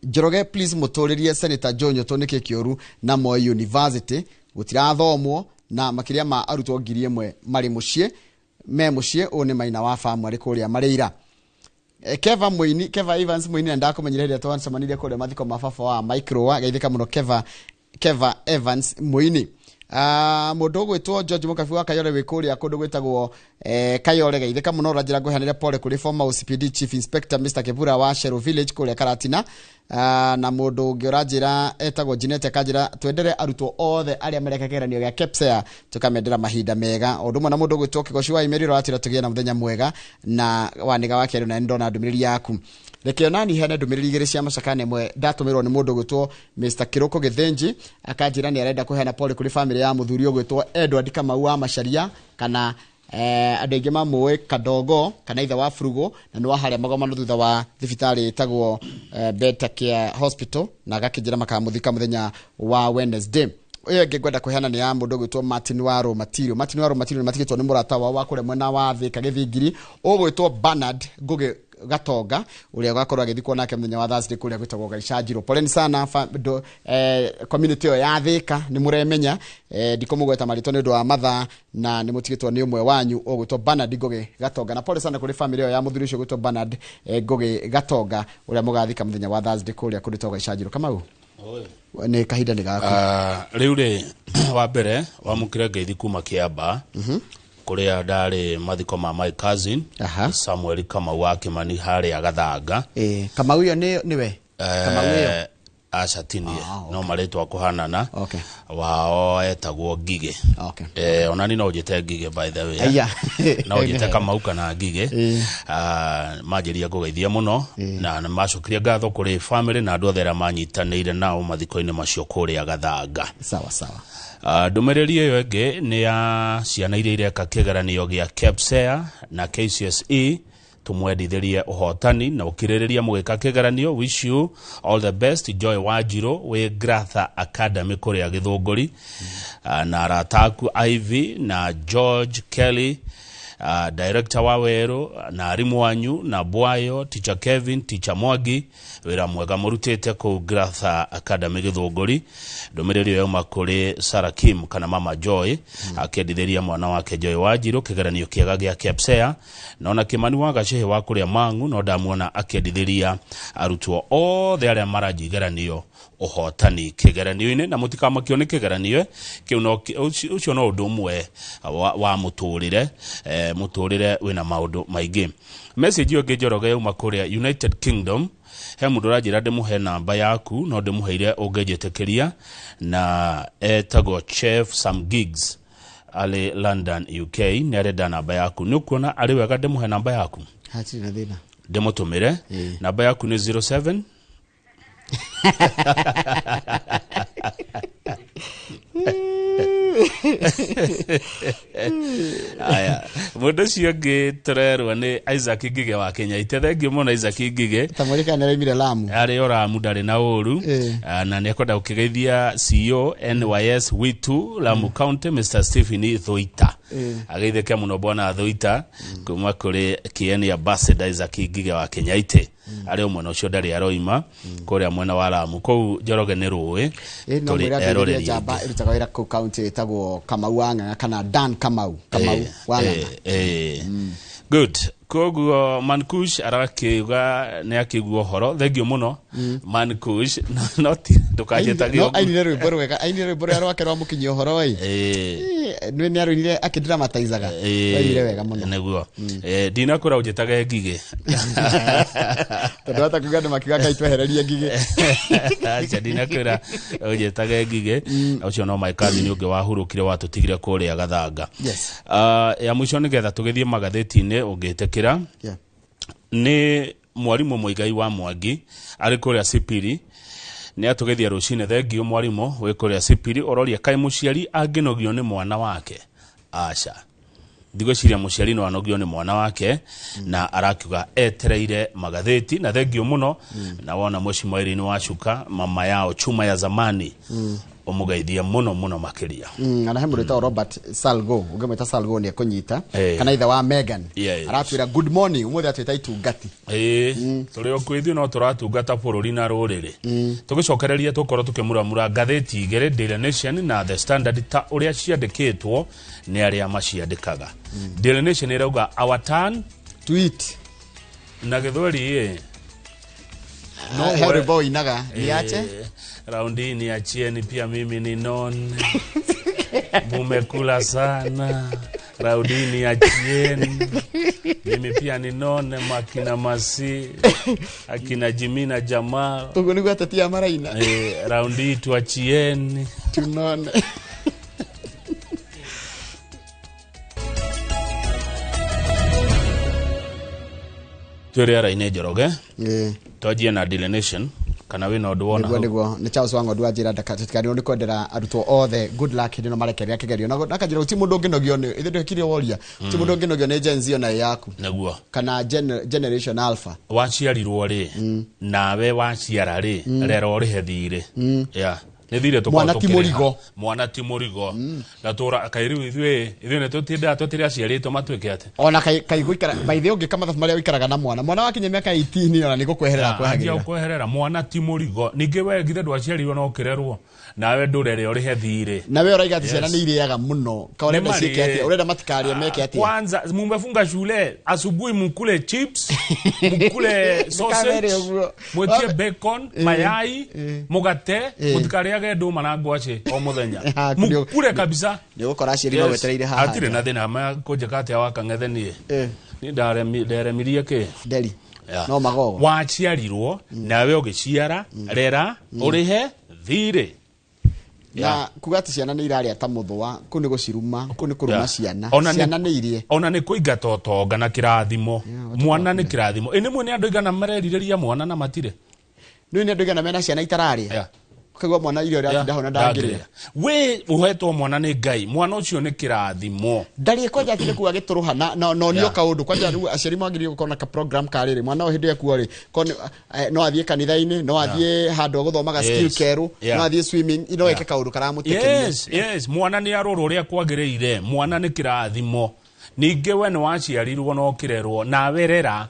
[SPEAKER 1] Njoroge please mũtũrĩrie Senator Joe Nyũtũ nĩkĩ kĩũru na Moi University gũtirathomwo na makĩria ma arutwo 1,000 marĩ mũciĩ me mũciĩ. Ũyũ nĩ maina wa famu arĩ kũrĩa Marĩira. Keva Muini, Keva Evans Muini ndakumenyire rĩrĩa twacemanirie kũrĩa mathiko ma baba wa Mike Roa. Geithĩka mũno Keva Evans Muini. Mũndũ ũgwĩtwo George Mũkabi wa Kayore wĩ kũrĩa kũndũ gwĩtagwo Kayore, geithĩka mũno. Ũranjĩra ngũheanĩre pole kũrĩ former OCPD Chief Inspector Mr. Kebura wa Shero Village kũrĩa Karatina. Na mũndũ ũngĩ ũranjĩra etagwo Jeanette akanjĩra twendere arutwo othe arĩa mareka kĩgeranio gĩa KPSEA tũkamendera mahinda mega. O ũndũ ũmwe na mũndũ ũgwĩtwo Kĩgoci wa Imeri ũratwĩra tũgĩe na mũthenya mwega na wanĩga wa kerĩ, na nĩndona ndũmĩrĩri yaku. Reke onani heane ndũmĩrĩri igĩrĩ cia macakane ĩmwe ndatũmĩrwo nĩ mũndũ ũgwĩtwo Mr. Kĩrũkũ Gĩthĩnji akanjĩra nĩ arenda kũheana pole kũrĩ famĩlĩ ya mũthuri ũgwĩtwo Edward Kamau wa Macharia kana Andũ aingĩ mamũĩ Kadogo kana ithe wa Furugo, na nĩ wa harĩa Magomano thutha wa thibitarĩ ĩtagwo Better Care Hospital, na agakĩnjĩra makamũthika mũthenya wa Wednesday. Ĩyo ĩngĩ ngwenda kũheana nĩ ya mũndũ ũgwĩtwo Martin Waro Matirio. Martin Waro Matirio nĩ matigĩtwo nĩ mũrata wao wa kũrĩa mwena wa Thĩka Gĩthingiri, ũgwĩtwo Bernard Ngũgĩ Gatonga, ũrĩa ũgakorwo agĩthikwo nake mũthenya wa Thursday kũrĩa gwĩtagwo Gaicanjirwo. Poleni sana community ĩyo ya Thĩka, nĩ mũremenya, ndikũmũgweta marĩtwa nĩ ũndũ wa mathaa, na nĩ mũtigĩtwo nĩ ũmwe wanyu ũgwĩtwo Bernard Ngũgĩ Gatonga. Na pole sana kũrĩ family ĩyo ya mũthuri ũcio ũgwĩtwo Bernard Ngũgĩ Gatonga, ũrĩa mũgathika mũthenya wa Thursday kũrĩa kũrĩtwo Gaicanjirwo. Kamau, nĩ kahinda nĩ gaku.
[SPEAKER 2] Rĩu rĩ, wa mbere wamũkĩre ngeithi kuma Kĩamba, kũrĩa ndarĩ mathiko ma my cousin Samuel Kamau wa Kĩmani harĩa Gathanga.
[SPEAKER 1] Kamau ĩyo nĩwe? Kamau ĩyo?
[SPEAKER 2] Aca, tinie, no marĩtwa kũhanana. Wao etagwo Ngigĩ. Onani no njĩte Ngigĩ, by the way.
[SPEAKER 1] Aya.
[SPEAKER 2] No njĩte Kamau kana Ngigĩ. Manjĩria ngũgeithia mũno na nĩ macokirie ngatho kũrĩ family na andũ othe arĩa manyitanĩire nao mathiko-inĩ macio kũrĩa Gathanga.
[SPEAKER 1] Sawa sawa.
[SPEAKER 2] Ndũmĩrĩri ĩyo ĩngĩ nĩ ya ciana iria ireka kĩgeranio gĩa KPSEA na KCSE. Tumwendithĩrie ũhotani na ũkirĩrĩria mũgĩka kĩgeranio. Wish you all the best. Joy Wanjirũ wĩ Gratha Academy kũrĩa Gĩthũngũri, na arata aku Ivy na George Kelly, director wa Werũ na arimũ anyu na Bwayo, Teacher Kevin, Teacher Mwangi, wĩra mwega mũrutĩte kũu Gratha Academy Gĩthũngũri. Ndũmĩrĩri ĩyo yauma kũrĩ Sarah Kim kana Mama Joy, akĩendithĩria mwana wake Joy Wanjirũ kĩgeranio kĩega gĩa KPSEA. Na ona Kĩmani wa Gacĩhĩ wa kũrĩa Mang'u no ndamuona akĩendithĩria arutwo othe arĩa maranjia igeranio ũhotani kĩgeranio-inĩ, na mũtikamakio nĩ kĩgeranio kĩu, no ũcio no ũndũ ũmwe wa mũtũrĩre. Mũtũrĩre wĩna maũndũ maingĩ. Message ĩyo ĩngĩ, Njoroge, yauma kũrĩa United Kingdom. He mũndũ ũranjĩra ndĩmũhe namba yaku, no ndĩmũheire ũngĩnjĩtĩkĩria, na etagwo Chef Sam Giggs arĩ London, UK. Nĩ arenda namba yaku. Nĩ ũkuona arĩ wega ndĩmũhe namba yaku?
[SPEAKER 1] Hatirĩ na thĩna.
[SPEAKER 2] Ndĩmũtũmĩre. Namba yaku nĩ 07 Aya, mũndũ ũcio ũngĩ tũrerwo nĩ Isaac Ngige wa Kenya ite. Thengiũ mũno, Isaac Ngige.
[SPEAKER 1] Tamwĩrĩ kana nĩaraimire Lamu.
[SPEAKER 2] Arĩ o Lamu, ndarĩ na ũru. Na nĩ ekwenda gũkĩgeithia CEO NYS Witu Lamu County, Mr Stephen Thuita. Ageithĩke mũno bwana Thuita kuma kũrĩ KN Ambassador Isaac Ngige wa Kenya ite, arĩ o mwena ũcio, ndarĩ aroima kũrĩa mwena wa Lamu kũu. Njoroge, nĩ rũĩ
[SPEAKER 1] No
[SPEAKER 2] tũrĩ
[SPEAKER 1] mwĩre andũ
[SPEAKER 2] eroreri
[SPEAKER 1] iria njamba
[SPEAKER 2] aingĩ.
[SPEAKER 1] ĩrutaga wĩra kũu kaunti ĩtagwo Kamau wa Ng'ang'a kana Dan Kamau wa Ng'ang'a.
[SPEAKER 2] Good. Koguo Mankush arakiuga nĩ akĩigua ũhoro. Thengiũ mũno, Mankush. No ti ndũkanjĩtage
[SPEAKER 1] No
[SPEAKER 2] ũguo.
[SPEAKER 1] ainire rwĩmbo rwega, ainire rwĩmbo rũrĩa rwake rwa mũkinyia ũhoro ĩ. Nĩ arũinire akĩdramatizaga. Ainire wega mũno.
[SPEAKER 2] Nĩguo. Ndinakwĩra ũnjĩtage Ngigĩ.
[SPEAKER 1] Tondũ hata kuga andũ makiuga Ngai twehererie ngigĩ.
[SPEAKER 2] Aca, ndinakwĩra ũnjĩtage Ngigĩ. Ũcio no my cousin ũngĩ wahurũkire, watũtigire kũrĩa Gathanga. Ya mũico, nĩgetha tũgĩthiĩ magathĩti-inĩ ũngĩtĩkĩra, nĩ mwarimũ Mũigai wa Mwangi arĩ kũrĩa Sipiri, nĩ atũgeithia rũcinĩ. Thengiũ mwarimũ wĩ kũrĩa Sipiri. Ũroria kaĩ mũciari angĩnogio nĩ mwana wake? Aca, ndigwĩciria mũciari no anogio nĩ mwana wake. Na arakiuga etereire magathĩti, na thengiũ mũno. Na wona mheshimiwa Irene Wacuka, mama yao chuma ya zamani, ũmũgeithie mũno mũno makĩria.
[SPEAKER 1] Ana he mũndũ wĩtagwo Robert Salgo, ũngĩmwĩta Salgo nĩ ekũnyita, kana ithe wa Megan. Aratwĩra good morning ũmũthĩ, atwĩta itungati.
[SPEAKER 2] Ĩĩ, tũrĩ o kwĩ ithuĩ no tũratungata bũrũri na rũrĩrĩ. Tũgĩcokereria tũkorwo tũkĩmuramura ngathĩti igĩrĩ, Daily Nation na The Standard, ta ũrĩa ciandĩkĩtwo nĩ arĩa maciandĩkaga. Daily Nation ĩrauga "Our turn
[SPEAKER 1] to eat"
[SPEAKER 2] na gĩthweri ĩ.
[SPEAKER 1] He rwĩmbo ũinaga niache.
[SPEAKER 2] Raundi hii niachieni pia mimi ninone, mumekula sana, raundi hii niachieni mimi pia ninone, makina Masi, akina Jimi na Jamal.
[SPEAKER 1] Ũguo nĩguo ateti aya maraina.
[SPEAKER 2] Raundi hii tuachieni
[SPEAKER 1] tunone.
[SPEAKER 2] Twĩ rĩera-inĩ, Njoroge. Twanjie na Daily Nation. Kana wĩna ũndũ wona
[SPEAKER 1] Nĩguo.
[SPEAKER 2] hau?
[SPEAKER 1] Nĩguo nĩ Charles Wang'ondu wanjĩra ndakatiganĩrwo nĩ kwendera arutwo othe good luck hĩndĩ ĩno marekerera kĩgerio, na akanjĩra gũtirĩ mũndũ ũngĩnogio nĩ ithuĩ, ndũhĩkire woria gũtirĩ mũndũ ũngĩnogio nĩ Gen Z ona ĩ yaku
[SPEAKER 2] Nĩguo.
[SPEAKER 1] kana generation alpha.
[SPEAKER 2] Waciarirwo rĩ, nawe waciara rĩ, rera ũrĩhe thirĩ. Yeah. Nĩ thirĩ tũkoragwo
[SPEAKER 1] Mwana ti
[SPEAKER 2] tũkĩrĩha.
[SPEAKER 1] mũrigo.
[SPEAKER 2] Mwana ti mũrigo, na tũra kaĩ rĩu ithuĩ nĩ tũtindaga tũtirĩ aciarĩtwo matuĩke atĩ
[SPEAKER 1] Ona kai gũikara by the way, ũngĩka mathabu marĩa ũikaraga na mwana wakinya mĩaka 18 ona nĩ gũkweherera.
[SPEAKER 2] Anjia
[SPEAKER 1] Kwehagĩrĩra.
[SPEAKER 2] Kweherera, mwana ti mũrigo. Ningĩ we githĩ ndwaciarirwo na ũkĩrerwo? Nawe ndũrere ũrĩhe thirĩ.
[SPEAKER 1] Na we ũraiga atĩ ciana
[SPEAKER 2] Yes.
[SPEAKER 1] nĩ irĩaga mũno, ka ũrenda
[SPEAKER 2] Nĩ
[SPEAKER 1] ciĩke
[SPEAKER 2] marĩe.
[SPEAKER 1] atĩa? Ũrenda matikarĩe, meke atĩa?
[SPEAKER 2] Kwanza mumefunga shule asubuhi, mukule chips, mukule sausage,
[SPEAKER 1] Ndũkamere ũguo.
[SPEAKER 2] mwitie bacon, mayai, mugate, mutikariage ndũma na ngwacĩ o muthenya.
[SPEAKER 1] Ah,
[SPEAKER 2] Mukule kabisa.
[SPEAKER 1] Nĩ ũgũkora aciari magwetereire haha
[SPEAKER 2] Hatirĩ
[SPEAKER 1] nja.
[SPEAKER 2] na thĩna kũnjĩka atĩa wakang'ethe niĩ. Niĩ nderemirie kĩ
[SPEAKER 1] nderi.
[SPEAKER 2] Yeah.
[SPEAKER 1] No magogo.
[SPEAKER 2] Waciarirwo nawe ũgĩciara, rera ũrĩhe thirĩ.
[SPEAKER 1] Na kuga atĩ ciana nĩ irarĩa ta mũthũa, kũu nĩ gũciruma, kũu nĩ kũruma ciana.
[SPEAKER 2] Ona
[SPEAKER 1] Ciana nĩ irie.
[SPEAKER 2] Ona nĩ kũingata ũtonga na kĩrathimo. Mwana nĩ kĩrathimo. Ĩ nĩmwe nĩ andũ aigana marerirĩria mwana na matirĩ?
[SPEAKER 1] Nĩ andũ aigana mena ciana itararĩa? Ũkaigua mwana irio ũrĩa atinda hau na ndangĩrĩa.
[SPEAKER 2] We ũhetwo mwana nĩ Ngai, mwana ũcio nĩ kĩrathimo.
[SPEAKER 1] Ndarĩ kwanja atĩ nĩ kuga gĩtũrũha na nonio kaũndũ kwanja. Rĩu aciari magĩrĩirwo gũkorwo na ka program ka rĩrĩ, mwana ũyũ hĩndĩ ĩyo ekuo rĩ, korwo no athiĩ kanitha-inĩ, no athiĩ handũ gũthomaga skill kerũ, no athiĩ swimming, no eke kaũndũ karamũtekenia.
[SPEAKER 2] Yes, mwana nĩ arorwo ũrĩa kwagĩrĩire. Mwana nĩ kĩrathimo. Ningĩ we nĩ waciarirwo na ũkĩrerwo, nawe rera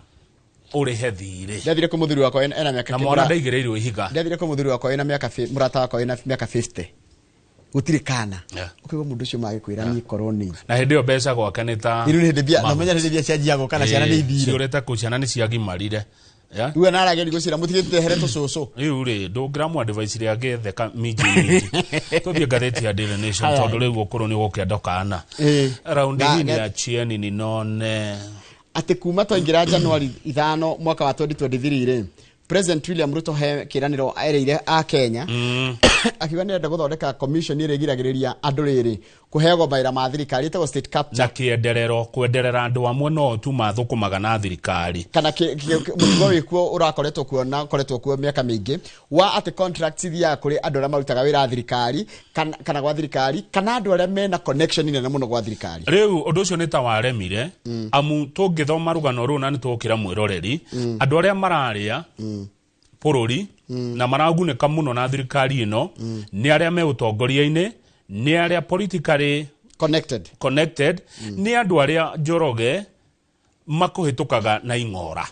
[SPEAKER 2] ũrĩhe thirĩ.
[SPEAKER 1] Ndathire kwĩ mũthuri wakwa ena mĩaka
[SPEAKER 2] Na mwana ndaigĩrĩirwo ihiga.
[SPEAKER 1] Ndathire kwĩ mũthuri wakwa ena mĩaka mũrata wakwa ena mĩaka 50, gũtirĩ kana. Ũkaigua mũndũ ũcio magĩkwĩra niĩ korwo nĩ
[SPEAKER 2] Na hĩndĩ ĩyo mbeca gwake nĩ ta
[SPEAKER 1] Rĩu nĩ hĩndĩ mbia na
[SPEAKER 2] mahuti.
[SPEAKER 1] menya nĩ hĩndĩ mbia cianjia gũka na ciana nĩ ithire.
[SPEAKER 2] Ciũrĩte kũ? Ciana nĩ ciagimarire. Yeah?
[SPEAKER 1] Rĩu ona arageria gũcira mũtigĩte here tũcũcũ.
[SPEAKER 2] Rĩu rĩ, ndũngĩramũ advice rĩa agĩtheka minji minji. Tũthiĩ ngathĩti ya Daily Nation.
[SPEAKER 1] Haya.
[SPEAKER 2] Tondũ rĩu ũkũrũ nĩ ũgũkĩenda kana raundi hii ni ya chieni ninone.
[SPEAKER 1] Atĩ kuma twaingĩra January 5 mwaka wa 2023 rĩ, President William Ruto he kĩranĩro erĩire a Kenya, akiuga nĩ arenda gũthondeka commission ĩrĩa ĩgiragĩrĩria andũ rĩrĩ kũheagwo mawĩra ma thirikari, ĩtagwo state capture.
[SPEAKER 2] Na kĩenderero kwenderera andũ amwe no tu mathũkũmaga na thirikari.
[SPEAKER 1] Kana mũtugo wĩkuo ũrakoretwo kuo na ũkoretwo kuo mĩaka mĩingĩ wa atĩ contracts ithiaga kũrĩ andũ arĩa marutaga wĩra thirikari kana gwa thirikari, kana andũ arĩa mena connection nene mũno gwa thirikari.
[SPEAKER 2] Rĩu ũndũ ũcio nĩ ta waremire, amu tũngĩthoma rũgano rũu na nĩ tũgũkĩra mwĩroreri, andũ arĩa mararĩa bũrũri na maragunĩka mũno na thirikari ĩno nĩ arĩa me ũtongoria-inĩ, nĩ arĩa politically
[SPEAKER 1] connected,
[SPEAKER 2] connected, nĩ andũ arĩa Njoroge makũhĩtũkaga na ing'ora.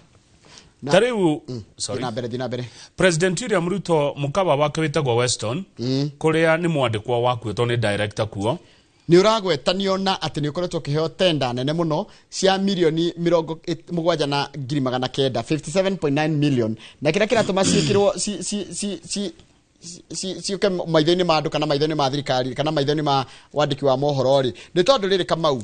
[SPEAKER 2] Ta rĩu, sorry.
[SPEAKER 1] Thiĩ na mbere, thiĩ na mbere.
[SPEAKER 2] President William Ruto, mũkawa wake wĩtagwo Weston, kũrĩa nĩ mwandĩkwo wakuĩtwo nĩ director kuo.
[SPEAKER 1] Nĩ ũragwetanio na atĩ nĩ ũkoretwo ũkĩheo tenda nene mũno cia mirioni 77,900, 57.9 million, na kĩrĩa kĩratũma ciĩkĩrwo ciũke maitho-inĩ ma andũ kana maitho-inĩ ma thirikari kana maitho-inĩ ma wandĩki wa mohoro rĩ, nĩ tondũ rĩrĩ, Kamau,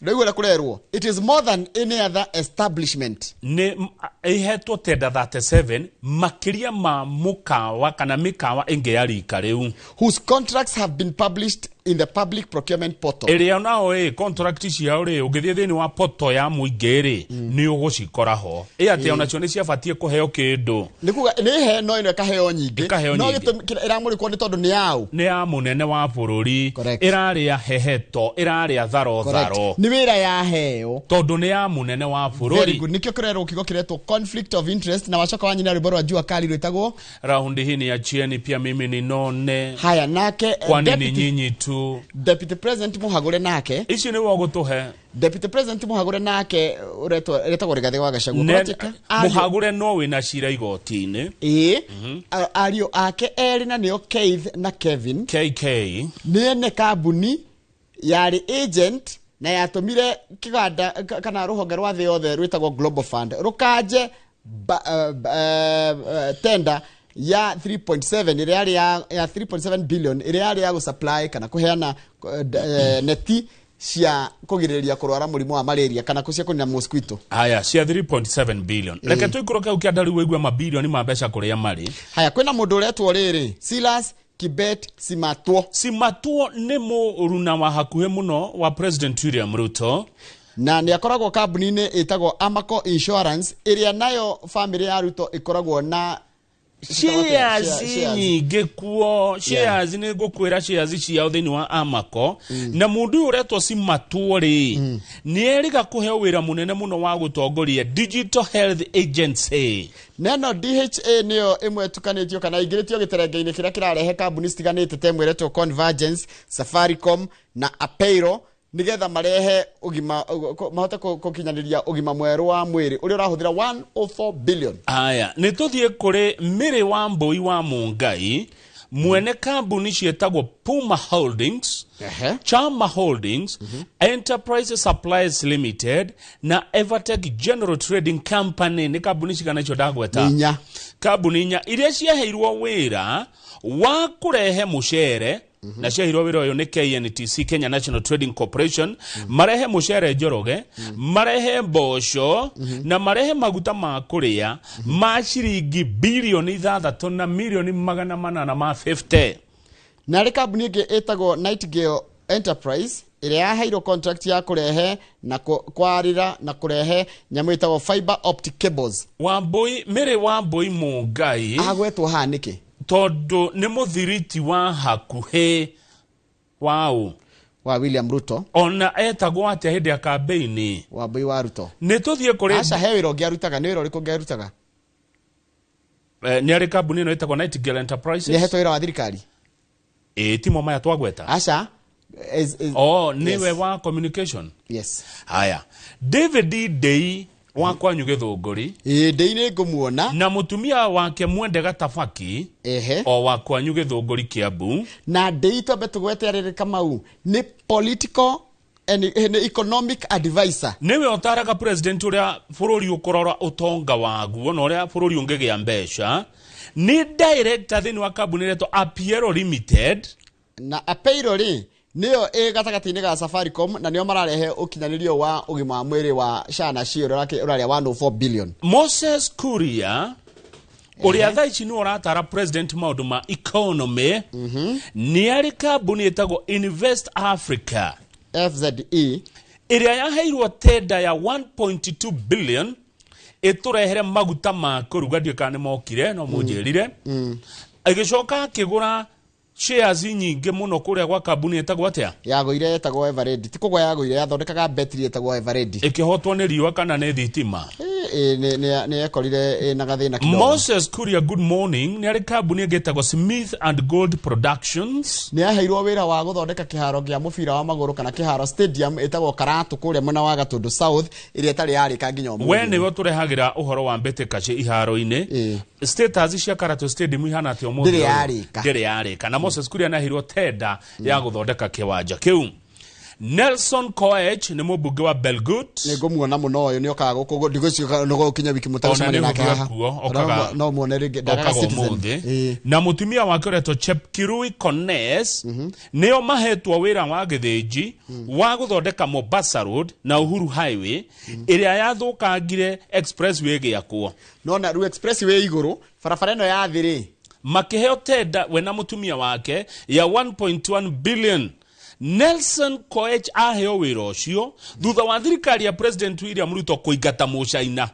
[SPEAKER 1] rĩu ũrĩa kũrerwo, it is more than any other establishment.
[SPEAKER 2] Nĩ ihetwo tenda 37 makĩria ma mũkawa kana mĩkawa ĩngĩ ya rika rĩu,
[SPEAKER 1] whose contracts have been published in the public procurement portal.
[SPEAKER 2] Ĩrĩa nao ĩ contract ciao rĩ, ũngĩthiĩ thĩinĩ wa poto ya mũingĩ rĩ, nĩ ũgũcikora ho ĩ atĩ onacio nĩ ciabatiĩ kũheo kĩndũ.
[SPEAKER 1] Nĩ kuga nĩ he no ĩno ĩkaheo nyingĩ.
[SPEAKER 2] Ĩkaheo
[SPEAKER 1] No
[SPEAKER 2] nyingĩ.
[SPEAKER 1] gĩtũmi kĩrĩa ĩramũrĩkwo nĩ tondũ nĩ yaũ?
[SPEAKER 2] Nĩ ya mũnene wa bũrũri, ĩrarĩa heheto, ĩrarĩa tharo tharo.
[SPEAKER 1] Nĩ wĩra yaheo.
[SPEAKER 2] Tondũ nĩ ya mũnene wa
[SPEAKER 1] Very
[SPEAKER 2] bũrũri.
[SPEAKER 1] good. Nikĩo kĩrerwo kiugo kĩretwo conflict of interest, na wacoka wanyina rwĩmbo rwa Jua Kali rwĩtagwo
[SPEAKER 2] Raundi hii ni ya chieni, pia mimi ninone.
[SPEAKER 1] Haya, nake
[SPEAKER 2] Kwani ni nyinyi tu?
[SPEAKER 1] Deputy President Muhagure nake
[SPEAKER 2] ici nĩwe ũgũtũhe.
[SPEAKER 1] Deputy President Muhagure nake ũretwo retagwo Rigathĩ wa Gachagua. Kũratuĩka
[SPEAKER 2] Mũhagũre no wĩna cira igoti-inĩ.
[SPEAKER 1] Ĩĩ. Ariũ ake erĩ, na nĩo Keith na Kevin,
[SPEAKER 2] KK,
[SPEAKER 1] nĩ ene kambuni yarĩ agent na yatũmire kĩganda kana rũhonge rwa thĩ yothe rwĩtagwo Global Fund rũkanje tender ya 3.7 ĩrĩa yarĩ ya 3.7 billion, ĩrĩa yarĩ ya gũsupply kana kũheana neti cia kũgirĩrĩria kũrwara mũrimũ wa malaria kana cia kũnina mosquito.
[SPEAKER 2] Haya, cia 3.7 billion. Reke tũikũrũke hau kĩanda rĩu wĩigue mabilioni ma mbeca kũrĩa marĩ.
[SPEAKER 1] Haya, kwĩna mũndũ ũretwo rĩrĩ Silas Kibet Simatwo.
[SPEAKER 2] Simatwo nĩ mũruna wa hakuhĩ mũno wa President William Ruto.
[SPEAKER 1] Na nĩ akoragwo kambuni-inĩ ĩtagwo Amaco Insurance, ĩrĩa nayo famĩlĩ ya Ruto ĩkoragwo na
[SPEAKER 2] Shares nyingĩ kuo, shares nĩ ngũkwĩra shares ciao thĩinĩ wa Amaco. Na mũndũ ũyũ ũretwo Simatwo rĩ, nĩ erĩga kũheo wĩra mũnene mũno wa gũtongoria Digital Health Agency.
[SPEAKER 1] Neno DHA nĩyo ĩmwe ĩtukanĩtio kana ingĩrĩtio gĩterenge-inĩ kĩrĩa kĩrarehe kambuni citiganĩte ta ĩmwe ĩretwo Convergence, Safaricom na Apeiro, nigetha marehe ũgima, mahote gũkinyanĩria ũgima mwerũ wa mwĩrĩ ũrĩa ũrahũthĩra 104 billion.
[SPEAKER 2] Aya, nĩ tũthiĩ kũrĩ Mĩrĩ wa Mbũi wa Mũngai, mwene kambuni ciĩtagwo Puma Holdings, Chama Holdings, Enterprise Supplies Limited na Evertech General Trading Company. Nĩ kambuni cigana icio ndagweta?
[SPEAKER 1] Inya.
[SPEAKER 2] Kambuni inya iria ciaheirwo wĩra wa kũrehe mũcere, na ciaheirwo wĩra ũyũ nĩ KNTC, Kenya National Trading Corporation, marehe mũcere Njoroge, marehe mboco na marehe maguta ma kũrĩa ma ciringi 6.85 bilioni.
[SPEAKER 1] Na harĩ kambuni ĩngĩ ĩtagwo Nightingale Enterprise ĩrĩa yaheirwo contract ya kũrehe na kwarĩra na kũrehe nyamũ ĩtagwo fiber optic cables.
[SPEAKER 2] Wambui, Mĩrĩ Wambui Mũngai.
[SPEAKER 1] Agwetwo haha nĩkĩ?
[SPEAKER 2] Tondũ nĩ mũthiriti wa hakuhĩ waũ?
[SPEAKER 1] Wa William Ruto.
[SPEAKER 2] Ona etagwo atĩa hĩndĩ ya kambeini?
[SPEAKER 1] Wambui wa Ruto.
[SPEAKER 2] Nĩ tũthiĩ kũrĩ
[SPEAKER 1] Aca, he wĩra ũngĩ arutaga. Nĩ wĩra ũrĩkũ ũngĩ arutaga?
[SPEAKER 2] Nĩ arĩ kambuni ĩno ĩtagwo Nightingale Enterprises.
[SPEAKER 1] Nĩ ahetwo wĩra wa thirikari?
[SPEAKER 2] Ĩ timo maya twagweta.
[SPEAKER 1] Aca.
[SPEAKER 2] Oh, nĩwe wa communication.
[SPEAKER 1] Yes.
[SPEAKER 2] Haya, David Ndei wa kwanyu Gĩthũngũri.
[SPEAKER 1] Ĩ, Ndei nĩ ngũmuona.
[SPEAKER 2] Na mũtumia wake Mwende Gatabaki, o wa kwanyu Gĩthũngũri, Kiambu.
[SPEAKER 1] Na Ndei, twambe tũgwete arĩrĩ, Kamau, nĩ political and nĩ economic advisor.
[SPEAKER 2] Nĩwe ũtaraga president ũrĩa bũrũri ũkũrora ũtonga waguo na ũrĩa bũrũri ũngĩgĩa mbeca. Nĩ director thĩinĩ wa kambuni ĩretwo Apiero Limited.
[SPEAKER 1] Na Apeiro rĩ, nĩyo ĩ gatagatĩ-inĩ ga Safaricom na nĩo mararehe ũkinyanĩrio wa ũgima wa mwĩrĩ wa SHA na SHI ũrĩa ũrarĩa 104 billion.
[SPEAKER 2] Moses Kuria, ũrĩa thaa ici nĩwe ũratara president maũndũ ma economy, nĩ arĩ kambuni ĩtagwo Invest Africa
[SPEAKER 1] FZE,
[SPEAKER 2] ĩrĩa yaheirwo tenda ya 1.2 billion ĩtũrehere maguta ma kũruga. Ndiũĩ kana nĩ mokire, no mũnjĩrire. Ĩgĩcoka akĩgũra shares nyingĩ mũno kũrĩa gwa kambuni ĩtagwo atĩa?
[SPEAKER 1] Yagũire, ĩtagwo Eveready. Ti kũgwa yagũire, yathondekaga betri ĩtagwo Eveready.
[SPEAKER 2] Ĩkĩhotwo nĩ riũa kana nĩ thitima?
[SPEAKER 1] Nĩ yekorire ĩna gathĩna kidogo.
[SPEAKER 2] Moses Kuria, good morning. Nĩ arĩ kambuni ĩngĩ ĩtagwo Smith and Gold Productions.
[SPEAKER 1] Nĩ yaheirwo wĩra wa gũthondeka kĩharo kĩa mũbira wa magũrũ kana kĩharo stadium ĩtagwo Karatu kũrĩa mwena wa Gatũndũ South, ĩrĩa ĩtarĩ yarĩka nginya ũmũthĩ.
[SPEAKER 2] We nĩwe tũrehagĩra ũhoro wa mbĩtĩka cia iharo-inĩ. Status cia Karatu Stadium ihana atĩa ũmũthĩ
[SPEAKER 1] Ndĩrĩ
[SPEAKER 2] ũyũ?
[SPEAKER 1] yarĩka.
[SPEAKER 2] Ndĩrĩ yarĩka. Na Moses Kuria nĩaheirwo tenda ya gũthondeka kĩwanja kĩu. Nelson Koech nĩ mũmbunge wa Belgut.
[SPEAKER 1] Nĩ ngũmuona mũno ũyũ, nĩ okaga gũkũ, ndigwĩciria nĩ gũkinya wiki
[SPEAKER 2] Ona
[SPEAKER 1] mũtagũcemania
[SPEAKER 2] nĩ
[SPEAKER 1] nake
[SPEAKER 2] gũthiĩ
[SPEAKER 1] haha.
[SPEAKER 2] kuo, okaga.
[SPEAKER 1] No muone rĩngĩ ndagaga
[SPEAKER 2] Okaga
[SPEAKER 1] Citizen.
[SPEAKER 2] ũmũthĩ. Na mũtumia wake ũretwo Chepkirui Kones, nĩo mahetwo wĩra wa gĩthĩnji wa gũthondeka Mombasa Road na Uhuru Highway ĩrĩa yathũkangire expressway ĩgĩakwo.
[SPEAKER 1] Nona rĩu expressway igũrũ, barabara ĩno ya thĩ rĩ?
[SPEAKER 2] Makĩheo tenda, we na mũtumia wake, ya 1.1 billion. Nelson Koech aheo wĩra ũcio thutha wa thirikari ya President William Ruto kũingata mũcaina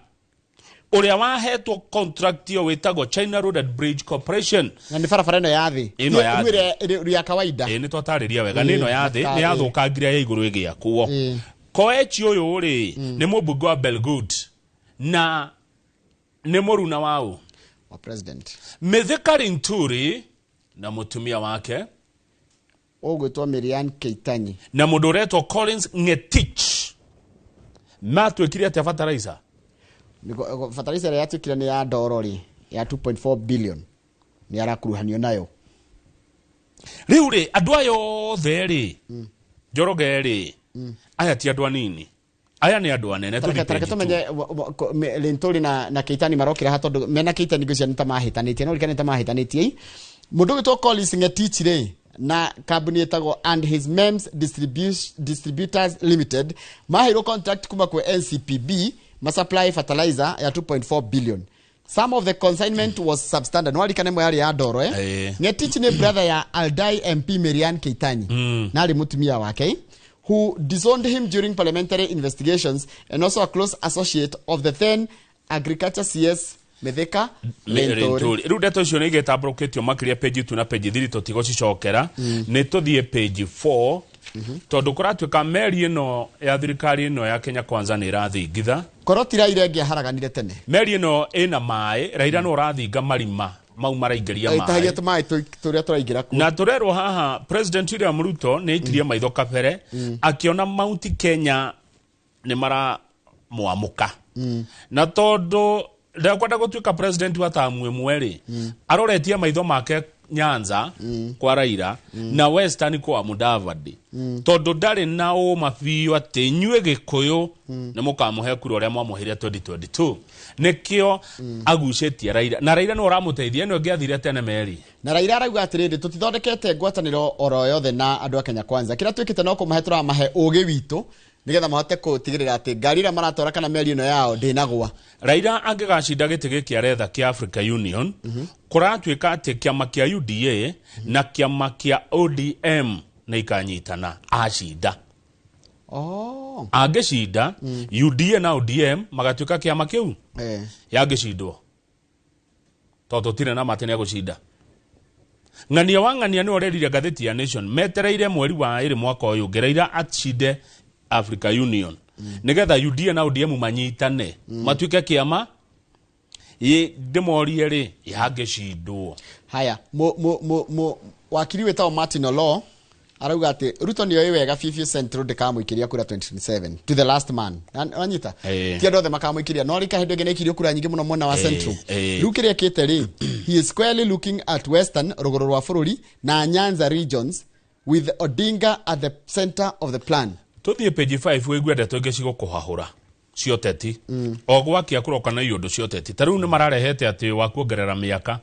[SPEAKER 2] ũrĩa wahetwo contract ĩyo wĩtagwo China Road and Bridge Corporation.
[SPEAKER 1] Na nĩ barabara ĩno ya thĩ?
[SPEAKER 2] Ĩno ya
[SPEAKER 1] Rĩu ĩrĩa ya kawaida.
[SPEAKER 2] Ĩ, nĩ twatarĩria wega, nĩ ĩno ya thĩ, nĩ yathũkangire ya igũrũ ĩgĩakwo. Koech ũyũ rĩ, nĩ mũmbunge wa Belgut na nĩ mũruna waũ?
[SPEAKER 1] Wa president.
[SPEAKER 2] Mithika Linturi na mũtumia wake
[SPEAKER 1] ũgwĩtwo Miriam Keitanyi
[SPEAKER 2] na mũndũ ũretwo Collins Ngetich matuĩkire atĩa fertilizer?
[SPEAKER 1] Fertilizer ĩrĩa yatuĩkire nĩ ya ndoro rĩ, ya 2.4 billion, nĩ arakuruhanio nayo.
[SPEAKER 2] Rĩu rĩ, andũ aya othe rĩ, Njoroge rĩ, aya ti andũ anini, aya nĩ andũ anene.
[SPEAKER 1] Tareke
[SPEAKER 2] Tũthiĩ
[SPEAKER 1] tareke
[SPEAKER 2] page.
[SPEAKER 1] Tũmenye Linturi na Keitani marokĩra ha, tondũ mena Keitani ngwĩciria nĩ ta mahĩtanĩtie, no ririkane nĩ ta mahĩtanĩtie. Mũndũ ũgwĩtwo Collins Ngetich rĩ, na kambuni ĩtagwo and His Mems Distributors Limited maheirwo contract kuma kwĩ NCPB masupply fertilizer ya 2.4 billion. Some of the consignment was substandard. No aririkane ĩmwe yarĩ ya ndoro, eh?
[SPEAKER 2] Eh.
[SPEAKER 1] Ngetich nĩ brother ya Aldai MP Marianne Keitani na arĩ mũtumia wake, who disowned him during parliamentary investigations, and also a close associate of the then agriculture CS. Mithika Linturi.
[SPEAKER 2] Rĩu ndeto icio nĩ igĩtambũrũkĩtio makĩria page 2 na page 3 tũtigũcicokera. Nĩ tũthiĩ page 4, tondũ kũratuĩka meri ĩno ya thirikari ĩno ya Kenya Kwanza nĩ ĩrathingitha.
[SPEAKER 1] Korwo ti Raila ĩngĩaharaganire tene.
[SPEAKER 2] Meri ĩno ĩna maĩ, Raila no ũrathinga marima mau maraingĩria
[SPEAKER 1] ĩtahagia
[SPEAKER 2] maĩ
[SPEAKER 1] tũmaĩ tũrĩa tũraingĩra kuo.
[SPEAKER 2] Na tũrerwo haha President William Ruto nĩ aikirie maitho kabere, akĩona Mount Kenya nĩ maramwamũka, na tondũ ndekwenda gũtuĩka president wa tamu ĩmwe rĩ, aroretie maitho make Nyanza kwa Raila na Western kwa Mudavadi, tondũ ndarĩ na ũma biũ atĩ inyuĩ Gĩkũyũ nĩ mũkamũhe kura ũrĩa mwamũheire 2022. Nĩkĩo agucĩtie Raila, na Raila nĩ ũramũteithia. Ĩno ĩngĩathire tene meri.
[SPEAKER 1] Na Raila arauga atĩrĩrĩ, tũtithondekete ngwatanĩro oro yothe na andũ a Kenya Kwanza. Kĩrĩa twĩkĩte no kũmahe, tũramahe ũgĩ witũ nĩgetha mahote gũtigĩrĩra atĩ ngari ĩrĩa maratwara kana meri ĩno yao ndĩnagwa.
[SPEAKER 2] Raila angĩgacinda gĩtĩ gĩkĩ aretha kĩa Africa Union, kũratuĩka atĩ kĩama kĩa UDA na kĩama kĩa ODM nĩ ikanyitana acinda. Angĩcinda, UDA na ODM magatuĩka kĩama kĩu. Yangĩcindwo, tondũ tũtirĩ na matĩ nĩ egũcinda. Ng'ania wa Ng'ania nĩ orerire ngathĩti ya Nation metereire mweri wa 2 mwaka ũyũ ũngĩ Raila acinde Africa Union, nĩgetha UDA na ODM manyitane matuĩke kĩama. Ĩ ndĩmorie rĩ, yangĩcindwo?
[SPEAKER 1] Haya, mu, mu, mu, mu, wakiri wĩtagwo Martin Olo arauga atĩ Ruto nĩoĩ wega biũ Central ndĩkamũikĩria kura 2027 to the last man. Wanyita?
[SPEAKER 2] Eh.
[SPEAKER 1] Ti andũ othe makamũikĩria, no rika hĩndĩ ĩngĩ nĩaikirio kura nyingĩ mũno mwena wa Central. Rĩu kĩrĩa ekĩte rĩ, he is squarely looking at Western, rũgũrũ rwa bũrũri na Nyanza regions, with Odinga at the center of the plan.
[SPEAKER 2] Tũthiĩ page 5 wĩigue ndeto ingĩ cigũkũhahũra cia ũteti. O gwakia kũroka na iũndũ cia ũteti. Ta rĩu nĩ mararehete atĩ wa kuongerera mĩaka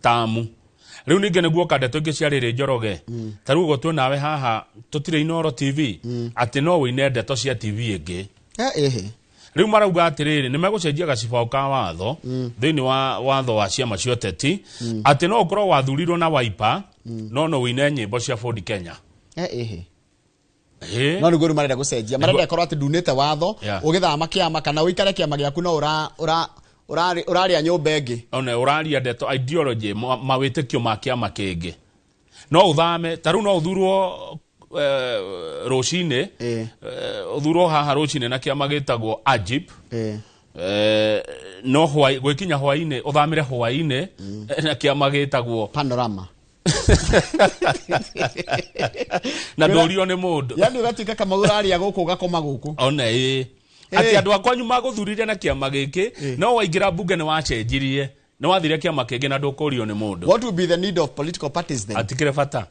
[SPEAKER 2] tamu. Rĩu ningĩ nĩguoka ndeto ingĩ cia rĩrĩ Njoroge. Ta rĩu ũguo twĩ nawe haha tũtirĩ Inooro TV, atĩ no wĩine ndeto cia TV ĩngĩ.
[SPEAKER 1] Ehe.
[SPEAKER 2] Rĩu marauga atĩrĩrĩ, nĩ megũcenjia gacibao ka watho thĩinĩ wa watho wa ciama cia ũteti, atĩ no ũkorwo wathurirwo na Wiper no no wĩine nyĩmbo cia Ford Kenya.
[SPEAKER 1] Ehe.
[SPEAKER 2] Ĩ.
[SPEAKER 1] No nĩguo rĩu marenda gũcenjia, marenda ĩkorwo atĩ ndunĩte watho ũgĩthama kĩama kana ũikare kĩama gĩaku no ũrarĩa nyũmba ĩngĩ.
[SPEAKER 2] One ũraria ndeto ideology, mawĩtĩkio ma kĩama kĩngĩ, no ũthame. Ta rĩu no ũthurwo rũcinĩ, ũthurwo haha rũcinĩ na kĩama gĩtagwo Ajip, no gwĩkinya hwainĩ ũthamĩre hwainĩ na kĩama gĩtagwo
[SPEAKER 1] Panorama.
[SPEAKER 2] Na ndũrio nĩ mũndũ.
[SPEAKER 1] Yani ũgatuĩka kama ũrarĩa gũkũ ũgakoma gũkũ.
[SPEAKER 2] One ĩ atĩ andũ a kwanyu magũthurire na kĩama gĩkĩ, no waingĩra mbunge nĩ wacenjirie, nĩ wathire kĩama kĩngĩ na ndũkũrio nĩ mũndũ.
[SPEAKER 1] What will be the need of political parties then?
[SPEAKER 2] Atikĩrĩ bata.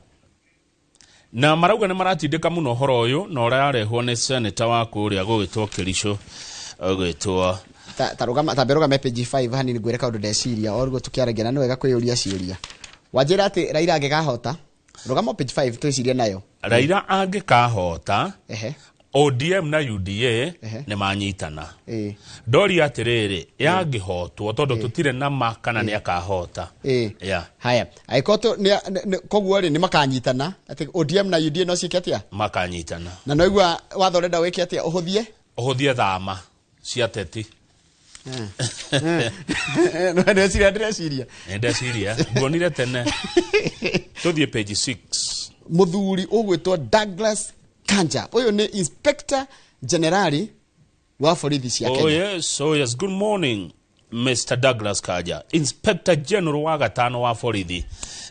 [SPEAKER 2] Na marauga nĩ maratindĩka mũno ũhoro ũyũ na ũrarehwo nĩ seneta wa kũrĩa gũgĩtwo Kericho, ũgĩtwo
[SPEAKER 1] Ta rũgama, ta rũgame page 5 hanini ngwĩre kaũndũ ndeciria o rĩguo tũkĩaragia, na nĩ wega kwĩyũria ciũria. Wanjĩra atĩ Raila angĩkahota, rũgama page 5 twĩcirie nayo.
[SPEAKER 2] Raila angĩkahota, ODM na UDA nĩ manyitana. Ndoria atĩrĩrĩ, yangĩhotwo, tondũ tũtirĩ na ma kana nĩ akahota.
[SPEAKER 1] Haya, angĩkorwo koguo rĩ, nĩ makanyitana atĩ ODM na UDA no ciĩke atĩa?
[SPEAKER 2] Makanyitana.
[SPEAKER 1] Na noigua watho ũrenda wĩke atĩa? Ũhũthie.
[SPEAKER 2] Ũhũthie thama cia teti.
[SPEAKER 1] Ndĩreciria, ndĩreciria.
[SPEAKER 2] Nĩ ndeciria nguonire tene. Tũthiĩ page 6.
[SPEAKER 1] Mũthuri ũgwĩtwo Douglas Kanja, ũyũ nĩ Inspector General wa borithi cia
[SPEAKER 2] Oh
[SPEAKER 1] Kenya.
[SPEAKER 2] yes, oh yes. Good morning, Mr. Douglas Kaja, Inspector General wa gatano wa borithi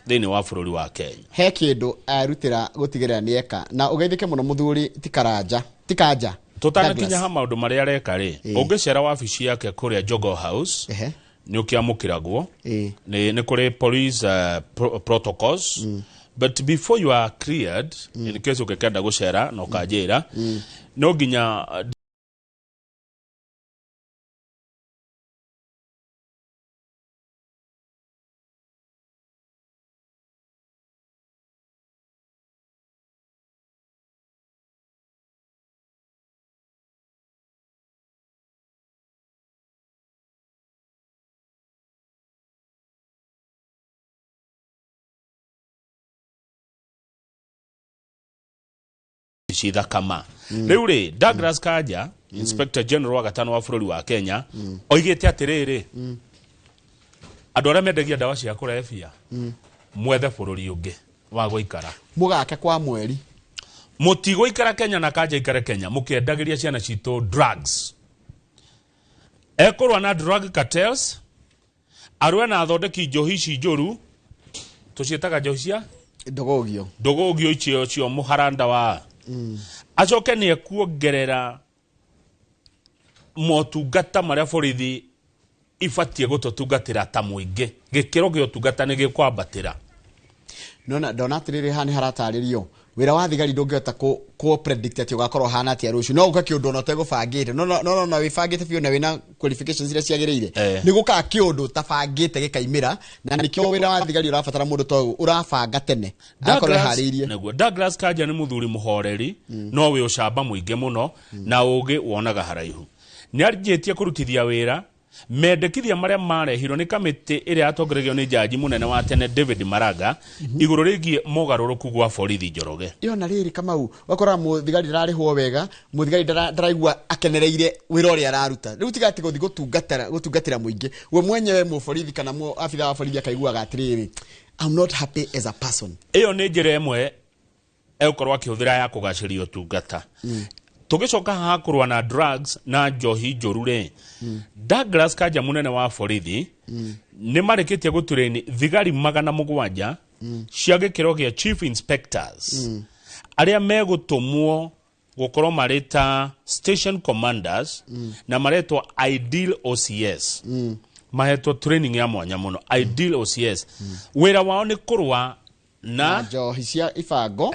[SPEAKER 2] thĩinĩ wa bũrũri wa Kenya.
[SPEAKER 1] He kĩndũ arutĩra gũtigĩrĩra nĩ eka, na ũgeithĩke mũno mũthuri ti Karanja, ti Kanja.
[SPEAKER 2] Tũtanakinya
[SPEAKER 1] Douglas.
[SPEAKER 2] ha maũndũ marĩa areka rĩ, ũngĩcera wabici yake kũrĩa Jogoo House nĩ ũkĩamũkĩragwo nĩ kũrĩ police protocols, but before you are cleared, in case ũngĩkenda gũcera na ũkanjĩra, no nginya cithakama. Rĩu rĩ, Douglas Kanja, Inspector General wa gatano wa bũrũri wa Kenya, oigĩte atĩrĩrĩ, Andũ arĩa mendagia ndawa cia kũrebia, mwethe bũrũri ũngĩ wa gũikara.
[SPEAKER 1] Mũgake kwa mweri.
[SPEAKER 2] Mũtigũikara Kenya na Kanja ikare Kenya mũkĩendagĩria ciana citũ drugs. Ekũrũa na drug cartels, arũe na athondeki njohi ici njũru, tũciĩtaga njohi cia
[SPEAKER 1] ndũgũgio.
[SPEAKER 2] Ndũgũgio icio cio mũharanda wa acoke nĩ ekuongerera motungata marĩa borithi ibatiĩ gũtũtungatĩra ta mũingĩ. Gĩkĩro gĩa ũtungata nĩ gĩkwambatĩra.
[SPEAKER 1] Nona ndona atiriri, haha nĩ haratarĩrio wĩra wa thigari ndũngĩhota kũ predict atĩ ũgakorwo ũhana atĩa rũciũ. No ũke kĩũndũ ona ũtegũbangĩte, no wĩbangĩte biũ na wĩna qualifications iria ciagĩrĩire, nĩ gũkaga kĩũndũ ũtabangĩte gĩkaimĩra, na nĩkĩo wĩra wa thigari ũrabatara mũndũ ta ũyũ ũrabanga tene, agakorwo eharĩirie.
[SPEAKER 2] Nĩguo Douglas Kanja nĩ mũthuri mũhoreri, no wĩ ũcamba mũingĩ mũno na ũgĩ wonaga haraihu. Nĩ anjĩtie kũrutithia wĩra mendekithia marĩa marehirwo nĩ kamĩtĩ ĩrĩa yatongoregio nĩ jaji mũnene wa tene David Maraga igũrũ rĩgiĩ mogarũrũku gwa borithi, Njoroge.
[SPEAKER 1] Ĩyo na rĩrĩ, Kamau, ũgakora mũthigari ndararĩhwo wega, mũthigari ndaraigua akenereire wĩra ũrĩa araruta. Rĩu tiga atĩ gũthiĩ gũtungatĩra mũingĩ, we mwenyewe mũborithi kana abitha wa borithi akaiguaga atĩrĩrĩ, "I'm not happy as a person."
[SPEAKER 2] Ĩyo nĩ njĩra ĩmwe egũkorwo akĩhũthĩra ya kũgacĩria ũtungata. Tũgĩcoka haha kũrũa na drugs na njohi njũru rĩ, Douglas Kanja mũnene wa borithi nĩ marĩkĩtie gũtũrĩni thigari 700 cia gĩkĩro gĩa chief inspectors, arĩa megũtũmwo gũkorwo marĩ ta station commanders na maretwo ideal OCS. Mahetwo training ya mwanya mũno. Ideal OCS, wĩra wao nĩ kũrũa na
[SPEAKER 1] njohi cia ibango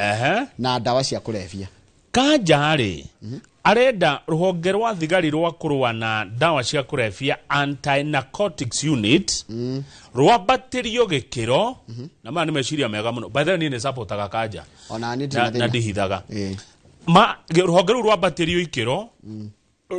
[SPEAKER 1] na ndawa cia kũrebia.
[SPEAKER 2] Kanja rĩ, arenda rũhonge rwa thigari rwa kũrũa na ndawa cia kũrebia, anti narcotics unit, rwambatĩrio gĩkĩro. Na maya nĩ meciria mega mũno. By the way, niĩ nĩ supportaga Kanja.
[SPEAKER 1] Ona niĩ ndirĩ
[SPEAKER 2] na
[SPEAKER 1] na thĩna.
[SPEAKER 2] Na ndihithaga ma rũhonge rũu rwambatĩrio ikĩro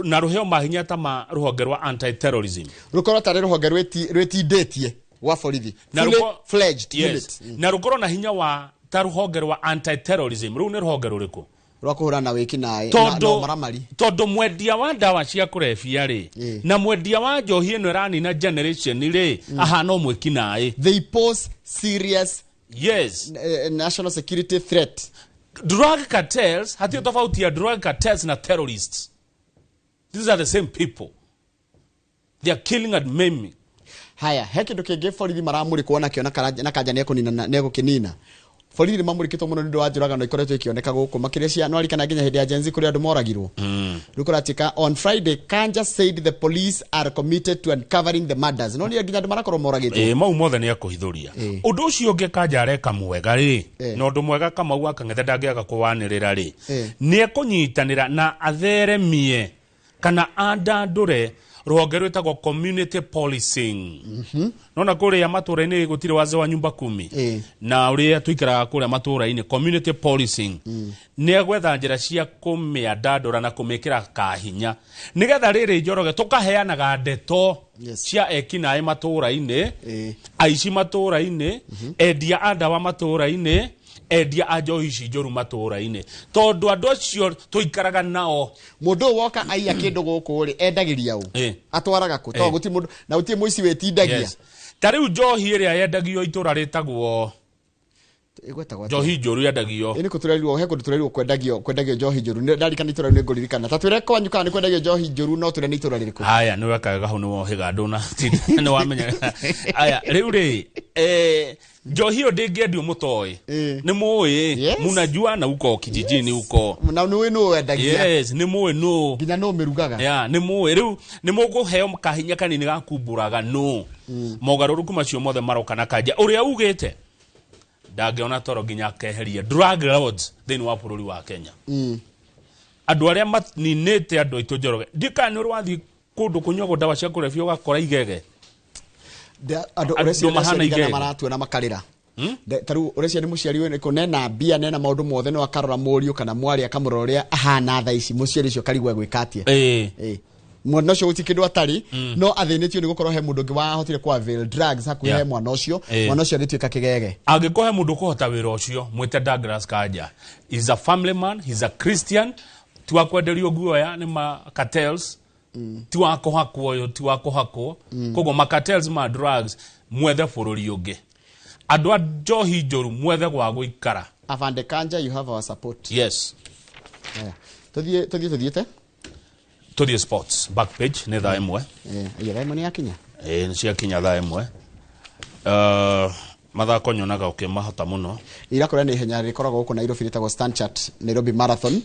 [SPEAKER 2] na rũheo mahinya ta ma rũhonge rwa anti terrorism.
[SPEAKER 1] Rũkorwo tarĩ rũhonge rwĩtindĩtie gwa borithi.
[SPEAKER 2] Na
[SPEAKER 1] Fully fledged unit.
[SPEAKER 2] Na rũkorwo na hinya wa ta rũhonge rwa anti terrorism. Rũu nĩ rũhonge rũrĩkũ?
[SPEAKER 1] Rwa kũhũrana na wĩkinaĩ na ũmaramari.
[SPEAKER 2] Tondũ mwendia wa ndawa cia kũrebia rĩ, na mwendia wa njohi ĩno ĩranina generation rĩ, ahana o mwĩkinaĩ.
[SPEAKER 1] They pose serious national security threat.
[SPEAKER 2] Drug cartels, hatirĩ tofauti ya drug cartels na terrorists. These are the same people. They are killing and maiming.
[SPEAKER 1] Haya, he kĩndũ kĩngĩ borithi maramũrĩkwo nakĩo na Kanja nĩekũnina, nĩegũkĩnina. Borithi nĩ mamũrĩkĩtwo mũno nĩ ũndũ wa njũragano ikoretwo ikĩoneka gũkũ, makĩria cia no arikana nginya hĩndĩ ya Gen Z kũrĩa andũ moragirwo. Rĩu kũratuĩka on Friday, Kanja said the police are committed to uncovering the murders. No nĩ nginya andũ marakorwo moragĩtwo.
[SPEAKER 2] Ĩ, mau mothe nĩ ekũhithũria. Ũndũ ũcio ũngĩ Kanja areka mwega rĩ, na ũndũ mwega Kamau wa Kang'ethe ndangĩaga kũwanĩrĩra rĩ, nĩ ekũnyitanĩra na atheremie kana andandũre rũhonge rwĩtagwo community policing. Nona kũrĩa matũra-inĩ gũtirĩ wazee wa nyumba kumi na ũrĩa tũikaraga kũrĩa matũra-inĩ, community policing nĩ egwetha njĩra cia kũmĩandandũra na kũmĩkĩra kahinya, nĩgetha rĩrĩ, Njoroge, tũkaheanaga ndeto cia ekinaĩ matũra-inĩ, aici matũra-inĩ, endia a ndawa matũra-inĩ, endia a njohi ici njũru matũra-inĩ, tondũ andũ acio tũikaraga nao.
[SPEAKER 1] Mũndũ ũyũ woka aiya kĩndũ gũkũ rĩ, endagĩria ũ, atwaraga kũ? Tondũ gũtirĩ mũndũ na gũtirĩ mũici wĩtindagia.
[SPEAKER 2] Yes. Ta rĩu njohi ĩrĩa yendagio itũra rĩtagwo
[SPEAKER 1] Ĩgwetagwo atĩa?
[SPEAKER 2] Njohi njũru yendagio.
[SPEAKER 1] Ĩ, nĩ kũ tũrerirwo, he kũndũ tũrerirwo kwendagio njohi njũru. Ndarikana itũra rĩu, nĩ ngũririkana. Ta twĩre kwanyu kana nĩ kwendagio njohi njũru, no twĩre nĩ itũra rĩrĩkũ.
[SPEAKER 2] Haya, nĩ wekaga hau, nĩ wohĩga ndũna nĩ wamenya. Aya, rĩu rĩ, njohi ĩyo ndĩngĩendio mũtoĩ, nĩ mũĩ, munajua na uko kijijini uko.
[SPEAKER 1] Na nĩ ũĩ nũ wendagia.
[SPEAKER 2] Yes, nĩ mũĩ nũ.
[SPEAKER 1] Nginya nũ mĩrugaga.
[SPEAKER 2] Ya, nĩ mũĩ. Rĩu nĩ mũkũheo kahinya kanini ga kumbũraga nũ. Mogarũrũku macio mothe maroka na Kanja ũrĩa ugĩte ndangĩona toro nginya akeheria drug lords thĩinĩ wa bũrũri wa Kenya, andũ arĩa maninĩte andũ aitũ. Njoroge, ndikana nĩ ũrĩ wathiĩ kũndũ kũnyuagwo ndawa cia kũrebia ũgakora igege?
[SPEAKER 1] Andũ
[SPEAKER 2] Andũ
[SPEAKER 1] ũreciria
[SPEAKER 2] mahana
[SPEAKER 1] nĩ
[SPEAKER 2] igege.
[SPEAKER 1] maratua na makarĩra. Ta rĩu ũreciria nĩ mũciari wĩrĩkũ nena mbia, nena maũndũ mothe, no akarora mũriũ kana mwarĩ, akamũrora ũrĩa ahana thaa ici, mũciari ũcio akarigwo egwĩka atĩa? Mwana ũcio gũtirĩ kĩndũ atarĩ, no athĩnĩtio nĩ gũkorwo he mũndũ ũngĩ wahotire kũ avail drugs hakuhĩ he mwana ũcio. Mwana ũcio agĩtuĩka kĩgege.
[SPEAKER 2] Angĩkorwo he mũndũ ũkũhota wĩra ũcio, mwĩte Douglas Kanja. He's a family man, he's a Christian, ti wa kwenderio guoya nĩ ma cartels. Ti wa kũhakwo ũyũ, ti wa kũhakwo. Koguo macartels ma drugs mwethe bũrũri ũngĩ, andũ a njohi njũru mwethe gwa gũikara.
[SPEAKER 1] Afande Kanja, you have our support.
[SPEAKER 2] Yes.
[SPEAKER 1] Aya. Tũthiĩ tũthiĩte.
[SPEAKER 2] Tũthiĩ sports back page, nĩ thaa 1.
[SPEAKER 1] Ĩĩ, thaa 1 nĩ yakinya.
[SPEAKER 2] Ĩĩ, nĩ ciakinya thaa 1. Mathako nyonaga ũkĩmahota mũno.
[SPEAKER 1] Ira kũrĩa nĩ ihenya rĩkoragwo gũkũ Nairobi rĩtagwo Stanchart Nairobi Marathon,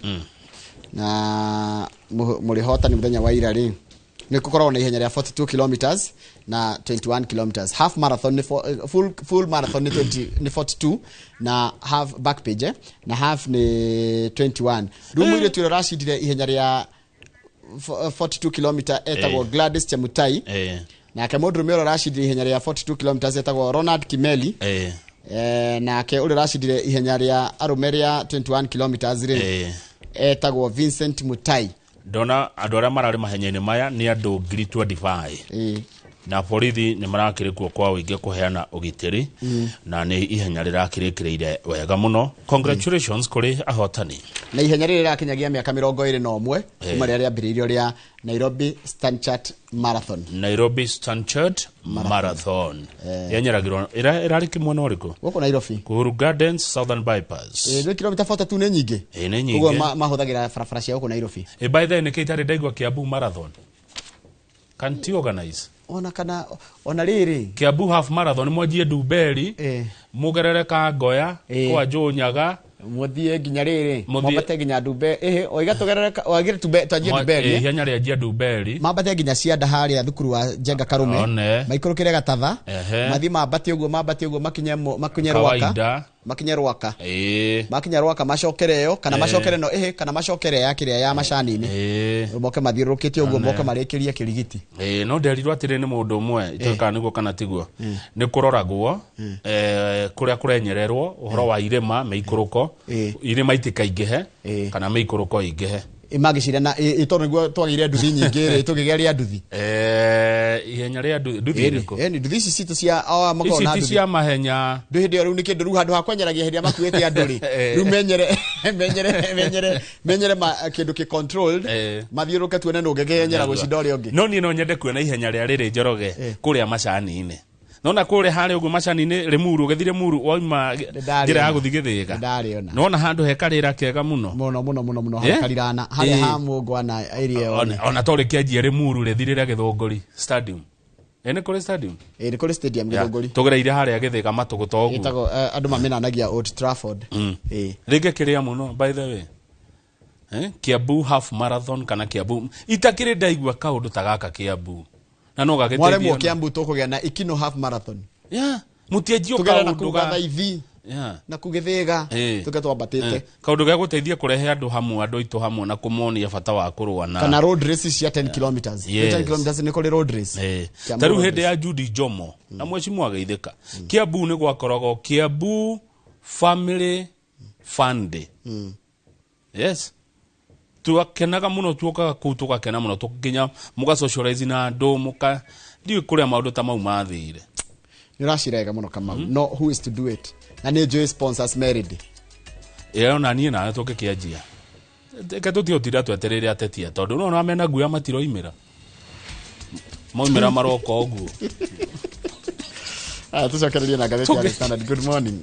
[SPEAKER 1] na mũrĩhotani mũthenya wa ira rĩ, nĩ gũkoragwo na ihenya rĩa 42 kilometers na 21 kilometers. Half marathon nĩ full marathon nĩ 20, nĩ 42 na half back page, na half nĩ 21. Rĩu mũirĩtu ũrĩa ũracindire ihenya rĩa 42 kilometer etagwo Gladys Chemutai. Nake mũndũrũme ũrĩa ũracindire ihenya rĩa 42 kilometers etagwo Ronald Kimeli. Nake ũrĩa ũracindire ihenya rĩa arũme rĩa 21 kilometers rĩ, etagwo Vincent Mutai.
[SPEAKER 2] Ndona andũ arĩa mararĩ mahenya-inĩ maya nĩ andũ 25,000, na borithi nĩ marakĩrĩ kuo kwa ũingĩ kũheana ũgitĩri, na nĩ ihenya rĩrakĩrĩkĩrĩire wega mũno. Congratulations kũrĩ ahotani.
[SPEAKER 1] Na ihenya rĩrĩ rĩrakinyagia mĩaka 21 kuma rĩrĩa rĩambĩrĩirio rĩa Nairobi Stanchart Marathon.
[SPEAKER 2] Nairobi Stanchart Marathon yenyeragĩrwo ĩrarĩ kĩmwena ũrĩkũ?
[SPEAKER 1] Gũkũ Nairobi.
[SPEAKER 2] Uhuru Gardens, Southern Bypass.
[SPEAKER 1] Nĩ kilomita 42, nĩ nyingĩ.
[SPEAKER 2] Ĩ, nĩ
[SPEAKER 1] Koguo
[SPEAKER 2] nyingĩ.
[SPEAKER 1] Mahũthagĩra barabara cia gũkũ Nairobi.
[SPEAKER 2] Ĩ, by the way, nĩkĩ itarĩ ndaigua Kiambu Marathon? Can't you organize
[SPEAKER 1] Ona kana ona rĩrĩ
[SPEAKER 2] Kiambu Half Marathon? Mwanjie Ndumberi, mũgerere Kangoya, kwa Njũnyaga,
[SPEAKER 1] Mũthiĩ nginya rĩrĩ, mwambate nginya Ndumbe ĩhĩ oiga tũgerere wagire Tumbe, twanjie Ndumberi, eh?
[SPEAKER 2] Ihenya rĩanjia Ndumberi.
[SPEAKER 1] Mambate nginya cianda harĩa thukuru wa Njenga Karume,
[SPEAKER 2] One.
[SPEAKER 1] maikũrũkĩre Gatatha, mathiĩ mambate ũguo, mambate ũguo, makinye Rwaka,
[SPEAKER 2] Kawaida.
[SPEAKER 1] makinye Rwaka, makinya Rwaka macokere ĩyo kana macokere no ĩhĩ kana macokere ya kĩrĩa ya macani-inĩ, moke mathiũrũrũkĩte ũguo,
[SPEAKER 2] One.
[SPEAKER 1] moke marĩkĩrie Kĩrigiti.
[SPEAKER 2] Ĩĩ, no nderirwo atĩrĩ nĩ mũndũ ũmwe itoĩ kana nĩguo kana tiguo, nĩ kũroragwo kũrĩa kũrenyererwo ũhoro wa irĩma, mĩikũrũko, irĩma itikaingĩhe kana mĩikũrũko ĩingĩhe.
[SPEAKER 1] Mangĩcira na tondũ nĩguo twagĩire nduthi nyingĩ rĩ, tũkĩgĩa rĩa nduthi.
[SPEAKER 2] Ihenya rĩa nduthi ĩrĩkũ?
[SPEAKER 1] Ĩni nduthi ici citũ cia awa makoragwo
[SPEAKER 2] Ici
[SPEAKER 1] na
[SPEAKER 2] ti
[SPEAKER 1] nduthi
[SPEAKER 2] cia mahenya.
[SPEAKER 1] Ndũ hĩndĩ ĩyo rĩu nĩ kĩndũ rĩu handũ ha kwenyeragia hĩndĩ ĩrĩa makuĩte andũ rĩ, rĩu menyere kĩndũ kĩ controlled, mathiũrũrũke tuone nũ ũngĩkenyera gũcinda ũrĩa ũngĩ.
[SPEAKER 2] No niĩ no nyende kuona ihenya rĩa rĩrĩ, Njoroge, kũrĩa macani-inĩ. Nona kũrĩa harĩa ũguo macani-inĩ Limuru, ũgĩthiĩ Limuru wauma njĩra ya gũthiĩ Gĩthĩga,
[SPEAKER 1] Ndarĩona.
[SPEAKER 2] nona handũ he karĩra kega mũno.
[SPEAKER 1] Mũno mũno mũno mũno, harĩa karirana harĩa ha mũngwana area ĩyo.
[SPEAKER 2] Ona to rĩkĩanjia Limuru rĩthirĩre Gĩthũngũri stadium. Nĩ kũrĩ stadium?
[SPEAKER 1] Ĩ, nĩ kũrĩ stadium Gĩthũngũri.
[SPEAKER 2] Tũgereire harĩa Gĩthĩga matũgũta ũguo.
[SPEAKER 1] Ĩtagwo andũ mamĩnanagia Old Trafford.
[SPEAKER 2] Rĩngĩ kĩrĩa mũno, by the way, Kiambu Half Marathon kana Kiambu itakĩrĩ ndaigua kaũndũ ta gaka Kiambu na no gagĩteithia.
[SPEAKER 1] Mwaremwo Kiambu, tũkũgĩa na Ikino Half Marathon.
[SPEAKER 2] Yeah, mũtianjio
[SPEAKER 1] Tũgerere na
[SPEAKER 2] kaũndũ
[SPEAKER 1] kũu Gathaithi na kũu Gĩthĩga, tũke twambatĩte.
[SPEAKER 2] Kaũndũ ga gũteithia kũrehe andũ hamwe, andũ aitũ hamwe, na kũmonia bata wa kũrũa na
[SPEAKER 1] Kana road races cia 10 kilometers.
[SPEAKER 2] Yes.
[SPEAKER 1] 10 kilometers nĩ kũrĩ road race. Kiambu
[SPEAKER 2] Ta rĩu
[SPEAKER 1] road
[SPEAKER 2] hĩndĩ ya Judy Jomo na mwecimu ageithĩka, Kiambu nĩ gwakoragwo Kiambu Family Fun Day. Yes, twakenaga mũno, tuokaga kũu tũgakena mũno, nginya mũga socialize na andũ, mũka ndiũĩ kũrĩa maũndũ ta mau mathire.
[SPEAKER 1] Nĩ ũracira wega mũno, Kamau, no who is to do it? Na nĩ njũĩ sponsors merĩndĩ.
[SPEAKER 2] Ĩyo na niĩ nawe tũngĩkĩanjia, reke tũtige gũtinda twetereire atetia, tondũ no mena nguya matiroimĩra, maumĩra maroka ũguo.
[SPEAKER 1] Aya, tũcokererie na ngathĩti ya The Standard. Good morning.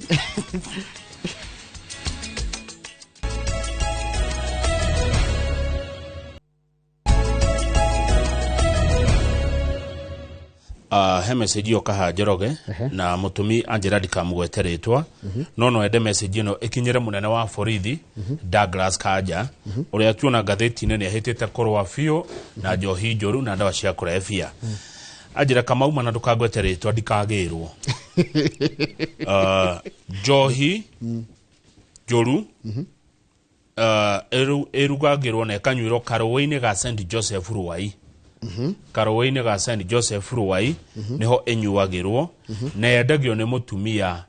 [SPEAKER 2] He message yoka ha, Njoroge, na mũtũmi anjĩra ndikamũgwete rĩtwa, no ende message ĩno ĩkinyĩre mũnene wa borithi Douglas Kanja, ũrĩa tuona ngathĩti-inĩ nĩ ahĩtĩte kũrũa biũ na njohi njũru na ndawa cia kũrebia. Anjĩra, Kamauma, na ndũkangwete rĩtwa ndikagĩrwo, njohi njũru ĩrugagĩrwo na ĩkanyuĩrwo karũĩ-inĩ ga St Joseph Ruai. Karũĩ-inĩ ga St Joseph Ruai nĩho ĩnyuagĩrwo na yendagio nĩ mũtumia.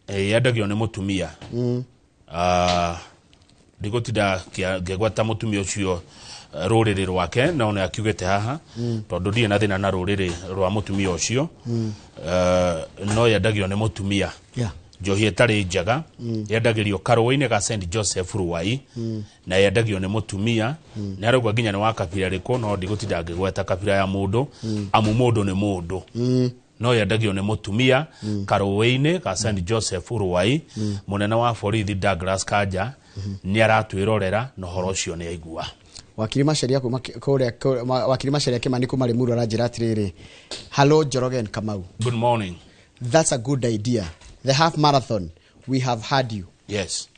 [SPEAKER 2] Yendagio nĩ mũtumia. Ndigũtinda ngĩgweta mũtumia ũcio, rũrĩrĩ rwake, no nĩ akiugĩte haha, tondũ ndirĩ na thĩna na rũrĩrĩ rwa mũtumia ũcio. No yendagio nĩ mũtumia. Njohi ĩtarĩ njega yendagĩrio karũĩ-inĩ ga St Joseph Ruai na yendagio nĩ mũtumia. Nĩ arauga nginya nĩ wa kabira rĩkũ, no ndigũtinda ngĩgweta kabira ya mũndũ, amu mũndũ nĩ mũndũ. No yendagio nĩ mũtumia karũĩ-inĩ ga St Joseph Ruai. Mũnene wa borithi Douglas Kanja nĩ aratwĩrorera na ũhoro ũcio nĩ aigua.
[SPEAKER 1] Wakiri Macharia kuma kũrĩa wakiri Macharia Kimani kuma Limuru aranjĩra atĩrĩrĩ, "Hello Njoroge and Kamau."
[SPEAKER 2] Good morning.
[SPEAKER 1] "That's a good idea, the half marathon. We have heard you."
[SPEAKER 2] Yes,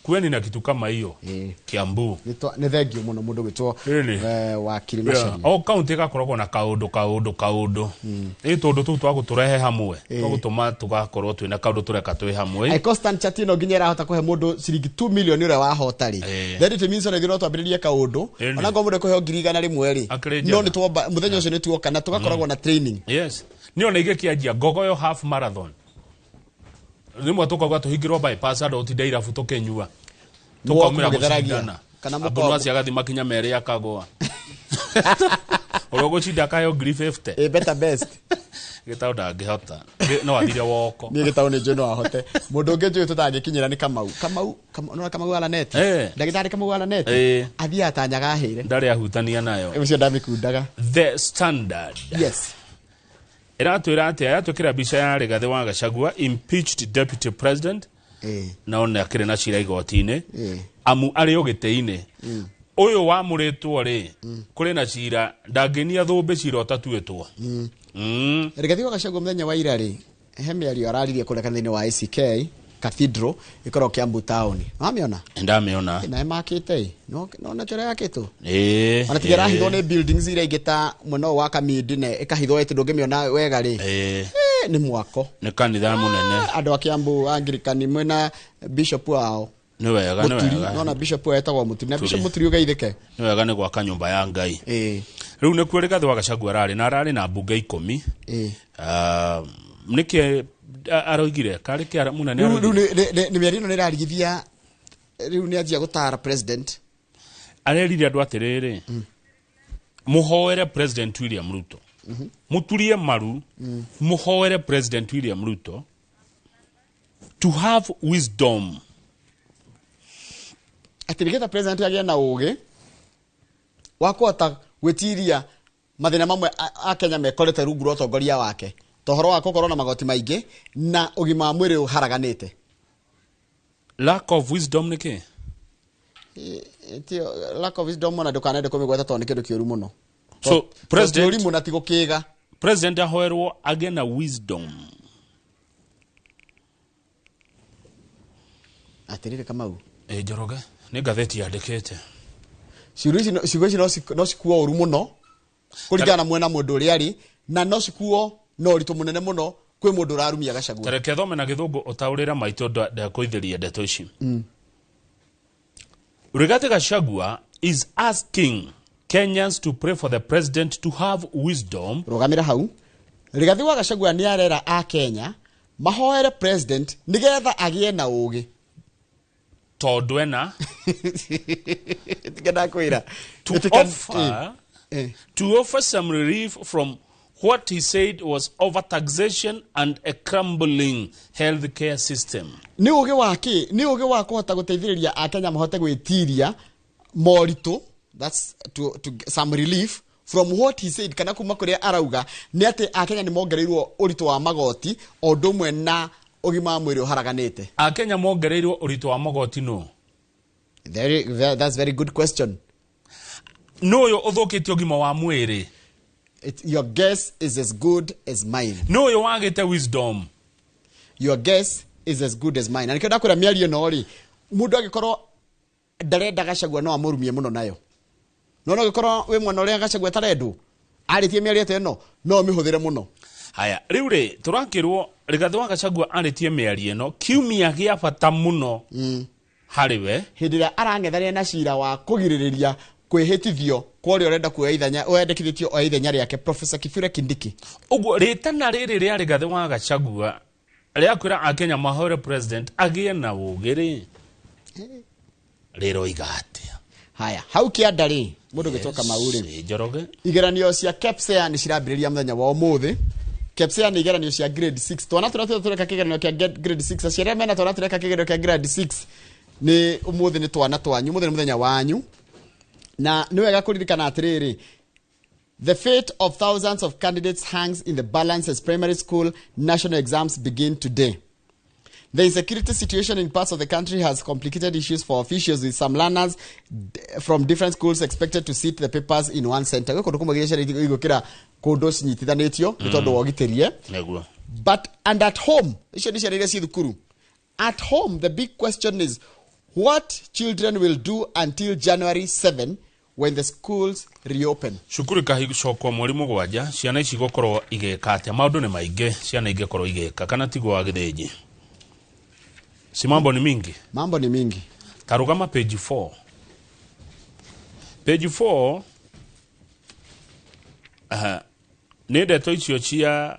[SPEAKER 2] kweni na kitu kama hiyo Kiambu.
[SPEAKER 1] Nĩ thengio mũno mũndũ gwĩtwo wakiri Macharia.
[SPEAKER 2] O kaunti ĩgakoragwo na kaũndũ kaũndũ kaũndũ, ĩ tũndũ tũu twa gũtũrehe hamwe, twagũtũma tũgakorwo twĩna kaũndũ tũreka twĩ hamwe.
[SPEAKER 1] Ai Constant Chatino nginya ĩrahota kũhe mũndũ ciringi 2 million ũrĩa wahota rĩ. Then it means ona ithuĩ no twambĩrĩrie kaũndũ, ona ngorwo mũndũ ekũheo 100,000 rĩ,
[SPEAKER 2] Akĩrĩ
[SPEAKER 1] no
[SPEAKER 2] njega.
[SPEAKER 1] nĩ twomba mũthenya ũcio nĩ tuoka na tũgakoragwo na training.
[SPEAKER 2] Yes, nĩ ona igĩkĩanjia Ngogoyo half marathon, rĩmwe tũkauga tũhingĩrwo bypass, andũ ũtinde irabu tũkĩnyua, tũkaumĩra
[SPEAKER 1] mũgĩtheragia.
[SPEAKER 2] gũcindana.
[SPEAKER 1] Kana
[SPEAKER 2] Ambulance agathi makinya merĩ akagũa, ũrĩa ũgũcinda akaheo 50,000.
[SPEAKER 1] Ĩ better best.
[SPEAKER 2] Gĩtaũ ndangĩhota. No athire woko.
[SPEAKER 1] Niĩ gĩtaũ nĩ njũĩ no ahote. Mũndũ ũngĩ njũĩ tũtangĩkinyĩra nĩ Kamau. Kamau, nĩwona Kamau Alaneti? Ndagĩtarĩ Kamau Alaneti athiaga ta nyaga ahĩire.
[SPEAKER 2] Ndarĩ ahutania nayo.
[SPEAKER 1] Ũcio ndamĩkundaga.
[SPEAKER 2] The Standard ĩratwĩra atĩa? Yatwĩkĩra mbica ya Rigathĩ wa Gachagua, impeached deputy president, na one akĩrĩ na cira igoti-inĩ, amu arĩ o gĩtĩ-inĩ ũyũ wamũrĩtwo rĩ, kũrĩ na cira, ndangĩnia thũmbĩ cira ũtatuĩtwo.
[SPEAKER 1] Rigathi wa Gachagua mũthenya wa ira rĩ, he mĩario araririe kũrĩa kanitha-inĩ wa ACK Cathedral ĩkoragwo Kiambu town. Wamĩona?
[SPEAKER 2] Ndamĩona.
[SPEAKER 1] Na ĩmakĩte ĩ, no ũrĩa yakĩtwo.
[SPEAKER 2] Ĩĩ.
[SPEAKER 1] Ona tiga ĩrahithwo nĩ buildings iria ingĩ ta mwena ũyũ wa Kamindi, na ĩkahithwo ĩtĩ ndũngĩmĩona wega rĩ. Nĩ mwako.
[SPEAKER 2] Nĩ kanitha mũnene.
[SPEAKER 1] Andũ a Kiambu Anglican mwĩna bishop wao.
[SPEAKER 2] Nĩ wega, nĩ
[SPEAKER 1] Mũturi,
[SPEAKER 2] wega.
[SPEAKER 1] nona bishop wao etagwo Mũturi. Na bishop
[SPEAKER 2] Mũturi.
[SPEAKER 1] Mũturi ũgeithĩke.
[SPEAKER 2] Nĩ wega nĩ gwaka nyũmba ya Ngai. Rĩu nĩkuo Rigathĩ wa Gachagua ararĩ na ararĩ na mbunge 10. Ah, nĩkĩ aroigire karĩ kĩ mũnene
[SPEAKER 1] Rĩu
[SPEAKER 2] aroigire?
[SPEAKER 1] nĩ mĩario ĩno nĩ ĩrarigithia, rĩu nĩ anjia gũtara president.
[SPEAKER 2] Arerire andũ atĩrĩrĩ, mũhoere President William Ruto, mũturie maru, mũhoere President William Ruto to have wisdom.
[SPEAKER 1] Atĩ nĩgetha president agĩe na ũgĩ wa kũhota gwĩtiria mathĩna mamwe a Kenya mekorete rungu rwa ũtongoria wake, ta ũhoro wa gũkorwo na magoti maingĩ na ũgima wa mwĩrĩ ũharaganĩte.
[SPEAKER 2] Lack of wisdom nĩ kĩ?
[SPEAKER 1] Lack of wisdom, ona ndũkanende kũmĩgweta tondũ nĩ kĩndũ kĩũru mũno.
[SPEAKER 2] So president
[SPEAKER 1] ũrimũ na ti gũkĩga.
[SPEAKER 2] President ahoerwo agĩe na wisdom.
[SPEAKER 1] Atĩrĩrĩ Kamau.
[SPEAKER 2] Ĩ Njoroge, nĩ ngathĩti yandĩkĩte.
[SPEAKER 1] Ciugo ici no cikuo ũru mũno kũringana na mwena mũndũ ũrĩa arĩ, na no cikuo na ũritũ mũnene mũno kwĩ mũndũ ũrarumia Gachagua.
[SPEAKER 2] Tareke thome na gĩthũngũ ũtaũrĩre maitũ, ndakũithĩria ndeto ici. Rigathi Gachagua is asking Kenyans to pray for the president to have wisdom.
[SPEAKER 1] Rũgamĩra hau. Rigathi wa Gachagua nĩ arera a Kenya mahoere president nĩgetha agĩe na ũgĩ.
[SPEAKER 2] Tondũ ena
[SPEAKER 1] Tiga ndakwĩra.
[SPEAKER 2] To offer to offer some relief from what he said was overtaxation and a crumbling healthcare system.
[SPEAKER 1] Nĩ ũgĩ wa kĩ? Nĩ ũgĩ wa kũhota gũteithĩrĩria akenya mahote gwĩtiria moritũ, that's to get some relief from what he said, kana kuma kũrĩa arauga nĩ atĩ akenya nĩ mongereirwo ũritũ wa magoti o ũndũ ũmwe na ũgima wa mwĩrĩ ũharaganĩte.
[SPEAKER 2] Akenya mongereirwo ũritũ wa magoti no?
[SPEAKER 1] That's very good question.
[SPEAKER 2] Nũ ũyũ ũthũkĩtie ũgima wa mwĩrĩ?
[SPEAKER 1] Your guess is as good as mine.
[SPEAKER 2] Nũ ũyũ wagĩte wisdom?
[SPEAKER 1] Your guess is as good as mine. Na nĩkĩo ndakwĩra mĩario ĩno rĩ, mũndũ angĩkorwo ndarenda Gachagua no amũrumie mũno nayo, no ũngĩkorwo wĩ mwena ũrĩa Gachagua atarendwo, arĩtie mĩario ta ĩno no ũmĩhũthĩre mũno.
[SPEAKER 2] Haya, rĩu rĩ tũrakĩrwo Rigathĩ wa Gachagua arĩtie mĩario ĩno kiumia gĩa bata mũno harĩ we.
[SPEAKER 1] Hĩndĩ ĩrĩa arang'ethanĩra na cira wa kũgirĩrĩria kwĩhĩtithio kwa ũrĩa ũrenda kuoya ithenya, wendekithĩtio oya ithenya rĩake, Professor Kithure Kindiki.
[SPEAKER 2] Ũguo rĩtana rĩrĩ rĩa Rigathĩ wa Gachagua rĩa kwĩra akenya mahoere president agĩe na ũgĩ rĩ, rĩroiga atĩa?
[SPEAKER 1] Haya, hau kĩanda rĩ, mũndũ gĩtwo Kamau rĩ,
[SPEAKER 2] Njoroge.
[SPEAKER 1] Igeranio cia KPSEA nĩ cirambĩrĩria mũthenya wa ũmũthĩ. KPSEA nĩ igeranio cia grade 6. Twana tũrĩa tũreka kĩgeranio kĩa grade 6, aciari arĩa mena twana tũreka kĩgeranio kĩa grade 6, nĩ ũmũthĩ nĩ twana twanyu, ũmũthĩ nĩ mũthenya wanyu. Na nĩ wega kũririkana atĩrĩrĩ, the fate of thousands of candidates hangs in the balance as primary school national exams begin today. The insecurity situation in parts of the country has complicated issues for officials, with some learners from different schools expected to sit the papers in one center. Gwĩ kũndũ kũmwe gĩcere igũkĩra kũndũ cinyitithanĩtio nĩ tondũ wa ũgitĩri, eh?
[SPEAKER 2] Nĩguo.
[SPEAKER 1] But and at home, icio nĩ ciana iria ciĩ thukuru. At home, the big question is what children will do until January 7 when the schools reopen.
[SPEAKER 2] Cukuru ikahicokwo mweri 7, ciana ici gũkorwo igĩka atĩa? Maũndũ nĩ maingĩ ciana ingĩkorwo igĩka, kana tiguo wa Gĩthĩnji? Si mambo ni mingi?
[SPEAKER 1] Mambo ni mingi.
[SPEAKER 2] Tarugama page 4, page 4. Aha. Nĩ ndeto icio cia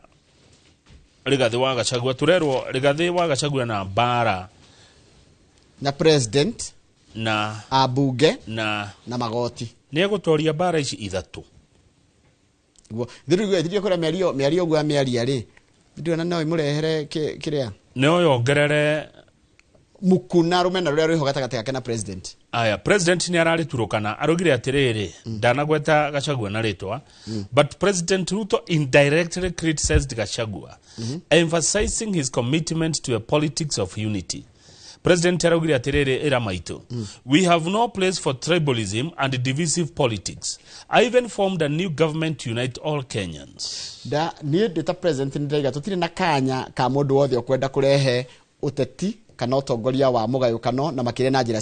[SPEAKER 2] Rigathĩ wa Gachagua. Tũrerwo Rigathĩ wa Gachagua na mbara
[SPEAKER 1] na president
[SPEAKER 2] na
[SPEAKER 1] abunge
[SPEAKER 2] na
[SPEAKER 1] na magoti.
[SPEAKER 2] Nĩ egũtoria mbara ici ithatũ.
[SPEAKER 1] Guo thiru kũrĩa mĩario ũguo amĩaria rĩ, ndĩrona no ĩmũrehere kĩrĩa
[SPEAKER 2] nĩ oyongerere
[SPEAKER 1] mukuna rũmena rũrĩa rwĩho gatagatĩ gake na president.
[SPEAKER 2] Aya, president nĩ ararĩturũkana, araugire atĩrĩrĩ, ndanagweta Gachagua na rĩtwa, but President Ruto indirectly criticized Gachagua, emphasizing his commitment to a politics of unity. President araugire atĩrĩrĩ, ĩra maitũ, "We have no place for tribalism and divisive politics. I even formed a new government to unite all Kenyans."
[SPEAKER 1] Nda niĩ ndĩ ta president nĩ ndaiga tũtirĩ na kanya ka mũndũ wothe ũkwenda kũrehe ũteti kana ũtongoria wa mũgayũkano, na makĩria na njĩra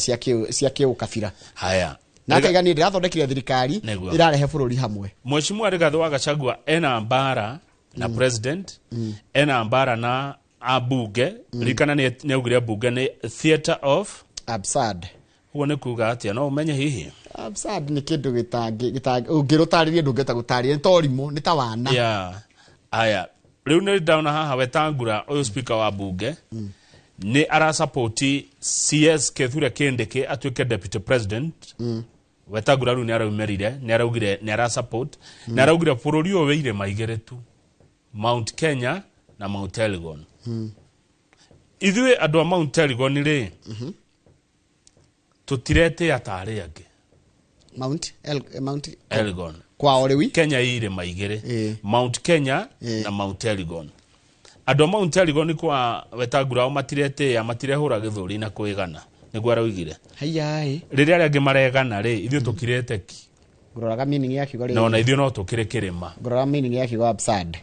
[SPEAKER 1] cia kĩũkabira.
[SPEAKER 2] Haya.
[SPEAKER 1] Na akaiga niĩ ndĩrathondekire thirikari ĩrarehe bũrũri hamwe.
[SPEAKER 2] Mheshimiwa Rigathĩ wa Gachagua ena mbara na president, ena mbara na abunge. Ririkana nĩ augire bunge nĩ theatre of
[SPEAKER 1] absurd.
[SPEAKER 2] Ũguo nĩ kuga atĩa? No ũmenye hihi?
[SPEAKER 1] Absurd nĩ kĩndũ gĩtangĩ ũngĩrũtarĩrie, ndũngĩhota gũtarĩria, nĩ ta ũrimũ, nĩ ta wana.
[SPEAKER 2] Yeah. Aya, rĩu nĩ ndona haha Wetangula, ũyũ speaker wa bunge, nĩ arasapoti CS Kithure Kindiki atuĩke deputy president. Wetangula rĩu nĩ araumerire, nĩ araugire nĩ arasupport, nĩ araugire bũrũri ũyũ wĩ irĩma igĩrĩ tu, Mount Kenya na Mount Elgon. Ithuĩ andũ a Mount Elgon rĩ, tũtiretĩa ta arĩa angĩ.
[SPEAKER 1] Mount
[SPEAKER 2] Elgon.
[SPEAKER 1] Kwa ũrĩwi.
[SPEAKER 2] Kenya ĩ irĩma igĩrĩ, Mount Kenya na Mount Elgon. Andũ a Mount Elgon kwa Wetangula o matiretĩa, matirehũra gĩthũri na kwĩgana, nĩguo araugire.
[SPEAKER 1] Haiyaĩ.
[SPEAKER 2] Rĩrĩa arĩa angĩ maregana rĩ, ithuĩ tũkirĩte ki.
[SPEAKER 1] Ngũroraga meaning ya kiugo
[SPEAKER 2] Na ona ithuĩ no tũkĩrĩ kĩrĩma.
[SPEAKER 1] Ngũroraga meaning ya kiugo absurd.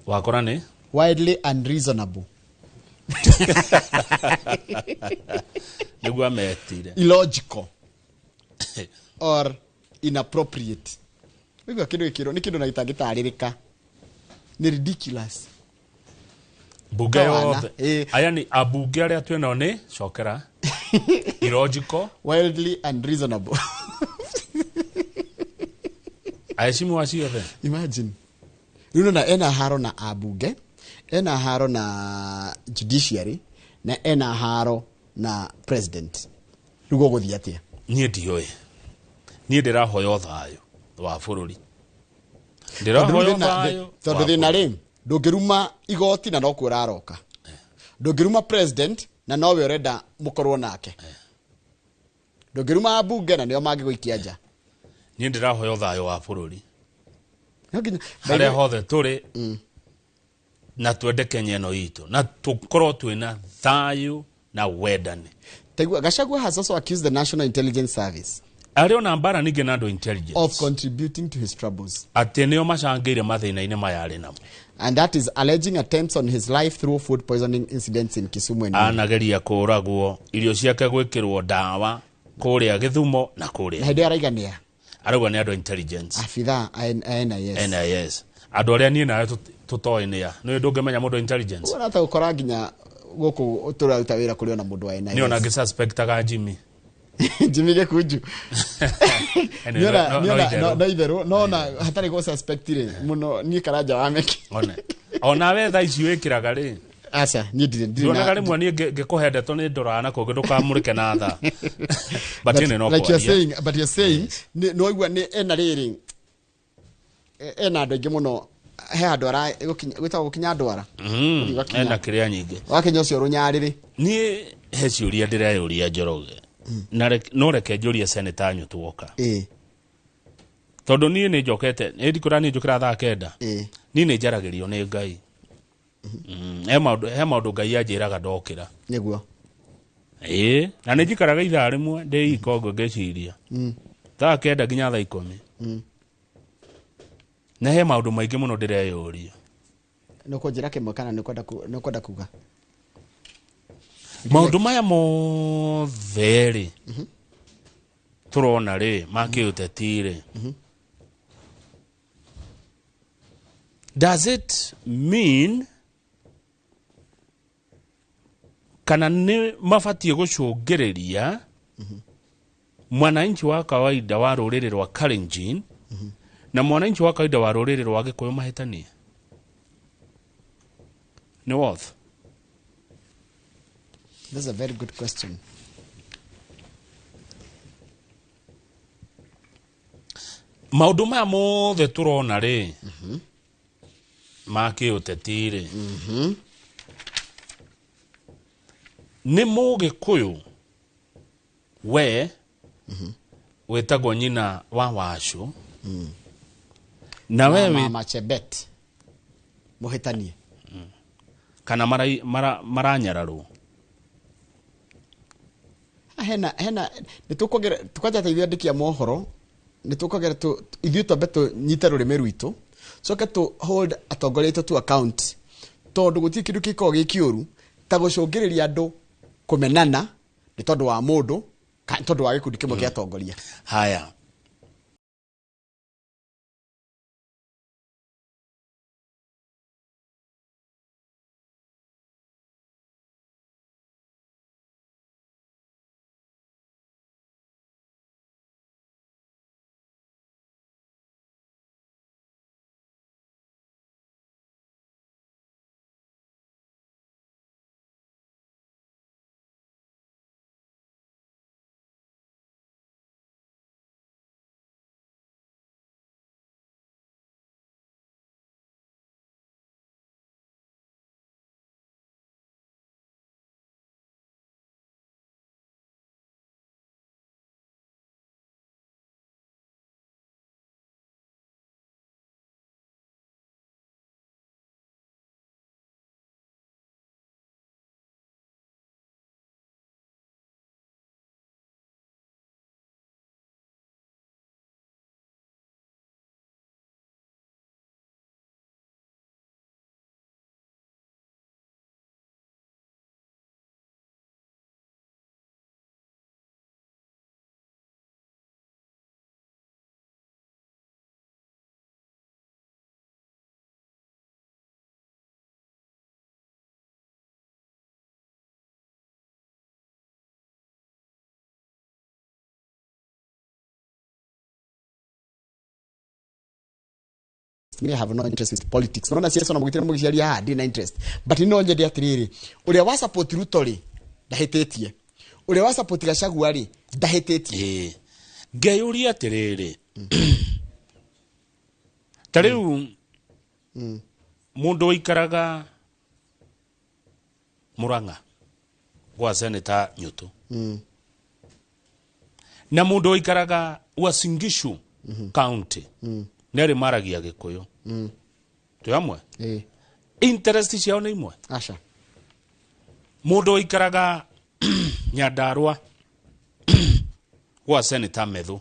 [SPEAKER 2] Wakora nĩ
[SPEAKER 1] Widely unreasonable.
[SPEAKER 2] Nĩguo ametire.
[SPEAKER 1] Illogical or inappropriate. Wigua kĩndũ gĩkĩrwo nĩ kĩndũ na gĩtangĩtarĩrĩka, nĩ ridiculous.
[SPEAKER 2] Mbunge
[SPEAKER 1] Tawana,
[SPEAKER 2] yothe aya ni ambunge arĩa twĩnao nĩ cokera illogical.
[SPEAKER 1] Wildly unreasonable.
[SPEAKER 2] Aheshimu acio othe.
[SPEAKER 1] Imagine rĩu nona ena haro na ambunge, ena haro na judiciary, na ena haro na president. Rĩu gũgũthiĩ atĩa?
[SPEAKER 2] Niĩ ndiũĩ, niĩ ndĩrahoya thayũ wa bũrũri.
[SPEAKER 1] Tondũ
[SPEAKER 2] Ndĩrahoya
[SPEAKER 1] rĩu
[SPEAKER 2] thayũ
[SPEAKER 1] tondũ
[SPEAKER 2] wa
[SPEAKER 1] thĩna
[SPEAKER 2] bũrũri.
[SPEAKER 1] rĩ, ndũngĩruma igoti na nokuo ũraroka, ndũngĩruma president na nowe ũrenda mũkorwo nake, ndũngĩruma ambunge na nĩo mangĩgũikia nja.
[SPEAKER 2] Niĩ ndĩrahoya thayũ wa bũrũri
[SPEAKER 1] No nginya
[SPEAKER 2] harĩa hothe tũrĩ, na twende Kenya ĩno itũ, na tũkorwo twĩna thayũ na wendani.
[SPEAKER 1] Taigua, Gachagua has also accused the National Intelligence Service
[SPEAKER 2] arĩ ona mbara ningĩ na andũ intelligence
[SPEAKER 1] of contributing to his troubles.
[SPEAKER 2] Atĩ nĩo macangĩire mathĩna-inĩ maya arĩ namo.
[SPEAKER 1] And that is alleging attempts on his life through food poisoning incidents in Kisumu and Nyeri.
[SPEAKER 2] Anageria kũragwo, irio ciake gwĩkĩrwo ndawa kũrĩa Gĩthumo na
[SPEAKER 1] Na
[SPEAKER 2] kũrĩa
[SPEAKER 1] hĩndĩ ĩyo araiganĩa
[SPEAKER 2] arauga nĩ andũ a intelligence.
[SPEAKER 1] Abithaa a NIS.
[SPEAKER 2] NIS, andũ arĩa niĩ nawe tũtoĩ nĩa nĩ ndũngĩmenya mũndũ wa intelligence.
[SPEAKER 1] Ũguo nata gũkora nginya gũkũ tũraruta wĩra kũrĩ ona mũndũ wa
[SPEAKER 2] Nĩ ona
[SPEAKER 1] NIS.
[SPEAKER 2] ngĩsuspectaga Jimmy.
[SPEAKER 1] Jimmy Gĩkunju.
[SPEAKER 2] Anyway, no itherũ.
[SPEAKER 1] No itherũ, no ona hatarĩ gũ suspect rĩ mũno, niĩ Karanja wa Meki.
[SPEAKER 2] One onawe thaa ici wĩkĩraga rĩ?
[SPEAKER 1] Aca, niĩ ndirĩ
[SPEAKER 2] ndonaga rĩmwe niĩ ngĩkũhe ndeto nĩ ndoraga na kũngĩ ndũkamũrĩke na thaa, but ĩno no
[SPEAKER 1] like you're
[SPEAKER 2] kwaria.
[SPEAKER 1] saying, but you're saying nĩ waigua nĩ ena rĩrĩ, ena andũ aingĩ mũno. He handũ ara gwĩtagwo gũkinya ndwara.
[SPEAKER 2] Ena kĩrĩa nyingĩ.
[SPEAKER 1] Wakinya ũcio rũnyarĩrĩ.
[SPEAKER 2] Niĩ he ciũria ndĩreyũria Njoroge. Na no reke njũrie Senator Nyutu woka. Tondũ niĩ nĩ njokete, nĩ ndikũra nĩ njũkĩra thaa 9. Niĩ nĩ njaragĩrio nĩ Ngai. He maũndũ Ngai anjĩraga ndokĩra.
[SPEAKER 1] Nĩguo.
[SPEAKER 2] Ĩĩ, na nĩ njikaraga ithaa rĩmwe ndĩ ika ũguo ngĩciria. Thaa 9 nginya thaa 10. Na he maũndũ maingĩ mũno ndĩreyũria.
[SPEAKER 1] Nĩ ũkũnjĩra kĩmwe kana nĩ ũkwenda kuga?
[SPEAKER 2] Maũndũ maya mothe rĩ, tũrona rĩ, ma kĩũteti rĩ, does it mean kana nĩ mabatiĩ gũcũngĩrĩria mwananchi wa kawaida wa rũrĩrĩ rwa Kalenjin na mwananchi wa kawaida wa rũrĩrĩ rwa Gĩkũyũ mahĩtanie? Nĩ worth?
[SPEAKER 1] That's a very good question.
[SPEAKER 2] Maũndũ maya mothe tũrona rĩ, ma kĩũteti rĩ, nĩ Mũgĩkũyũ we wĩtagwo nyina wa Wacũ na we
[SPEAKER 1] Mama Chebet mũhĩtanie
[SPEAKER 2] kana maranyararwo.
[SPEAKER 1] Hena nĩ tũkwongera tukwanja ithuĩ andĩki a mohoro nĩ tũkwongera ithuĩ twambe tũnyite rũrĩmĩ rwitũ coke tũ hold atongoria aitũ to account tondũ gũtirĩ kĩndũ kĩkoragwo gĩ kĩũru ta gũcũngĩrĩria andũ kũmenana nĩ tondũ wa mũndũ kana tondũ wa gĩkundi kĩmwe kĩa atongoria.
[SPEAKER 2] Haya.
[SPEAKER 1] Me have no interest with politics. Nona siasa na mugitira mugiciaria haha ndina interest. But no nyende atiriri, uria wa support Ruto ri ndahititie. Uria wa support Gachagua ri ndahititie.
[SPEAKER 2] Ngeyũria atiriri. Ta riu mundu uikaraga Murang'a gwa Senator Nyutu na mundu uikaraga Uasin Gishu County neri maragia Gikuyu twi amwe interest ciao nĩ imwe.
[SPEAKER 1] Aca.
[SPEAKER 2] Mundu uikaraga Nyandarua gwa Senator Methu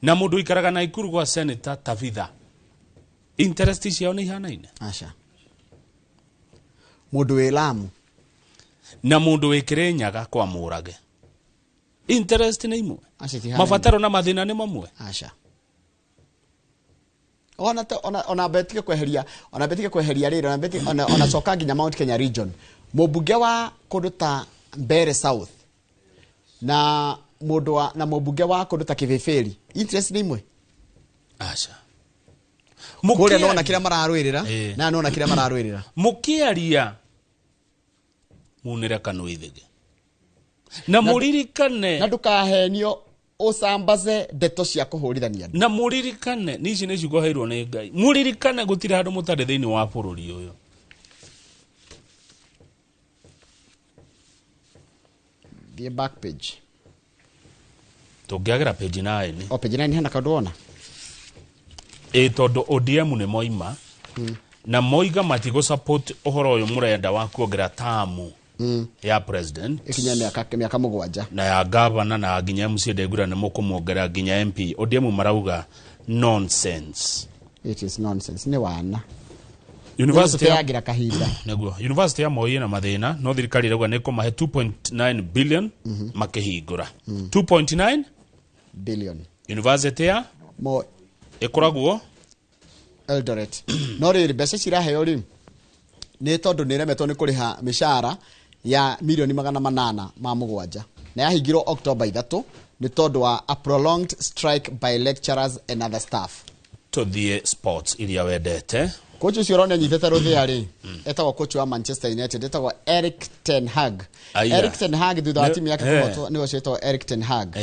[SPEAKER 2] na mundu uikaraga Naikuru gwa Senator Tavitha interest ciao nĩ ihanaine.
[SPEAKER 1] Aca. Mundu wi Lamu
[SPEAKER 2] na mundu wi Kirinyaga kwa Murage interest nĩ imwe. Mabataro na mathina nĩ mamwe.
[SPEAKER 1] Aca. Ona betike kweheria, ona betike kweheria rĩrĩ, ona betike ona coka nginya Mount Kenya region. Mũmbunge wa kũndũ ta Mbere South na mũndũ wa na mũmbunge wa kũndũ ta Kibibiri interest nĩ imwe.
[SPEAKER 2] Aca.
[SPEAKER 1] Kũrĩa nona kĩrĩa mararũĩrĩra na nona kĩrĩa mararũĩrĩra.
[SPEAKER 2] Mũkĩaria munire kanua ithige na mũririkane
[SPEAKER 1] na ndũkahenio Usambaze ndeto cia kuhurithania
[SPEAKER 2] na muririkane nici ni ciugo heirwo ni Ngai muririkane gutire handu mutari thiini wa bururi uyu.
[SPEAKER 1] The back page
[SPEAKER 2] tungiagira page 9.
[SPEAKER 1] O page 9 hena kaundu wona
[SPEAKER 2] tondu ODM ni moima na moiga matigo support uhoro uyu murenda wa kuongerera tamu ya president
[SPEAKER 1] ikinya miaka mugwanja
[SPEAKER 2] na ya governor na nginya MC Ndegura ni mukumwongerera nginya MP. ODM marauga nonsense.
[SPEAKER 1] It is nonsense ni wana
[SPEAKER 2] University
[SPEAKER 1] yagira kahinda
[SPEAKER 2] niguo University ya Moi na mathina no thirikari irauga ni kumahe 2.9 billion makihingura 2.9
[SPEAKER 1] billion
[SPEAKER 2] University ya
[SPEAKER 1] Moi
[SPEAKER 2] ikoragwo
[SPEAKER 1] Eldoret. No riri mbeca ciraheo ri ni tondu ni remetwo ni kuriha mishahara ya milioni 807 na yahingirwo October 3 ni tondu wa a prolonged strike by lecturers and other staff.
[SPEAKER 2] Tuthie sports iria wendete.
[SPEAKER 1] Coach ucio urona nyitete ruthia ri etagwo coach wa Manchester United etagwo Erik ten Hag. Erik ten Hag thutha wa timu yake kuhotwo ni ucio etagwo Erik ten Hag.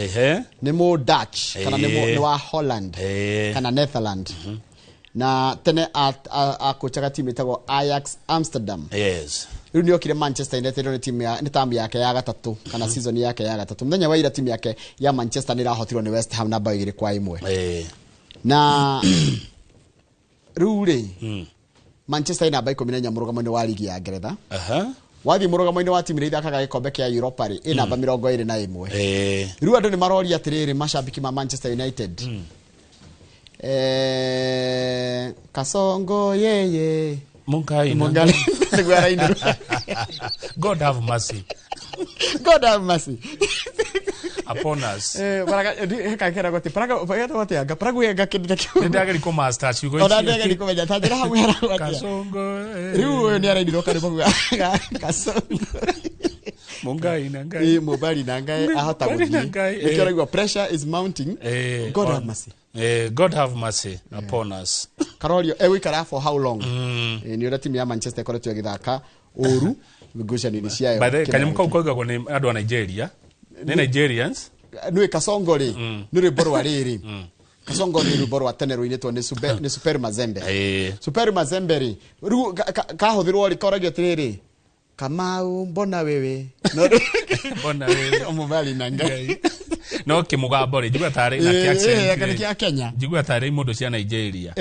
[SPEAKER 1] Ni mu Dutch kana ni wa Holland kana Netherland. Na tene akochaga timu etagwo Ajax Amsterdam.
[SPEAKER 2] Yes.
[SPEAKER 1] Riu ni okire Manchester United ni timu ya ni tamu yake ya gatatu kana season yake ya gatatu. Muthenya wa ira timu yake ya Manchester ni rahotirwo ni West Ham na bao 2-1. Na riu ri Manchester ina namba 14 mũrũgamo-inĩ wa ligi ya Ngeretha. Wathiĩ mũrũgamo-inĩ wa timu iria ithakaga gĩkombe kĩa Europa rĩ ĩ namba 21. Riu andũ nĩ maroria atĩrĩrĩ mashabiki ma Manchester United. Kasongo yeye
[SPEAKER 2] Mungai God have mercy.
[SPEAKER 1] God have mercy
[SPEAKER 2] upon us.
[SPEAKER 1] Baraka gote paraga gote anga paraga kindu
[SPEAKER 2] kiu ndageri ko master ciugo
[SPEAKER 1] ona ndageri ko menya tanjira hau hera
[SPEAKER 2] Kasongo
[SPEAKER 1] riu uyu ni arainirwo karimo Kasongo
[SPEAKER 2] Mungai na Ngai
[SPEAKER 1] mubali na Ngai ahota guthii nikio raigua pressure is mounting. God have mercy.
[SPEAKER 2] God have mercy upon us.
[SPEAKER 1] Karorio egũikara for how long? Ni ũrĩa timu ya Manchester ĩkoretwo ĩgĩthaka ũru ngucanio-inĩ ciayo.
[SPEAKER 2] By the way, kanyamũ kau koigagwo nĩ andũ a Nigeria. Nĩ Nigerians.
[SPEAKER 1] Nĩ Kasongo rĩ nĩ rwĩmbo rwa rĩrĩ. Kasongo nĩ rwĩmbo rwa tene rũinĩtwo nĩ Super Mazembe. Super Mazembe rĩ rĩu kahũthĩrwo rĩ koragio atĩrĩrĩ Kamau mbona wewe
[SPEAKER 2] mbona wewe
[SPEAKER 1] omubali na Ngai
[SPEAKER 2] no kimugambo ri njigua tari na ki accent
[SPEAKER 1] kia Kenya
[SPEAKER 2] njigua tari mundu cia Nigeria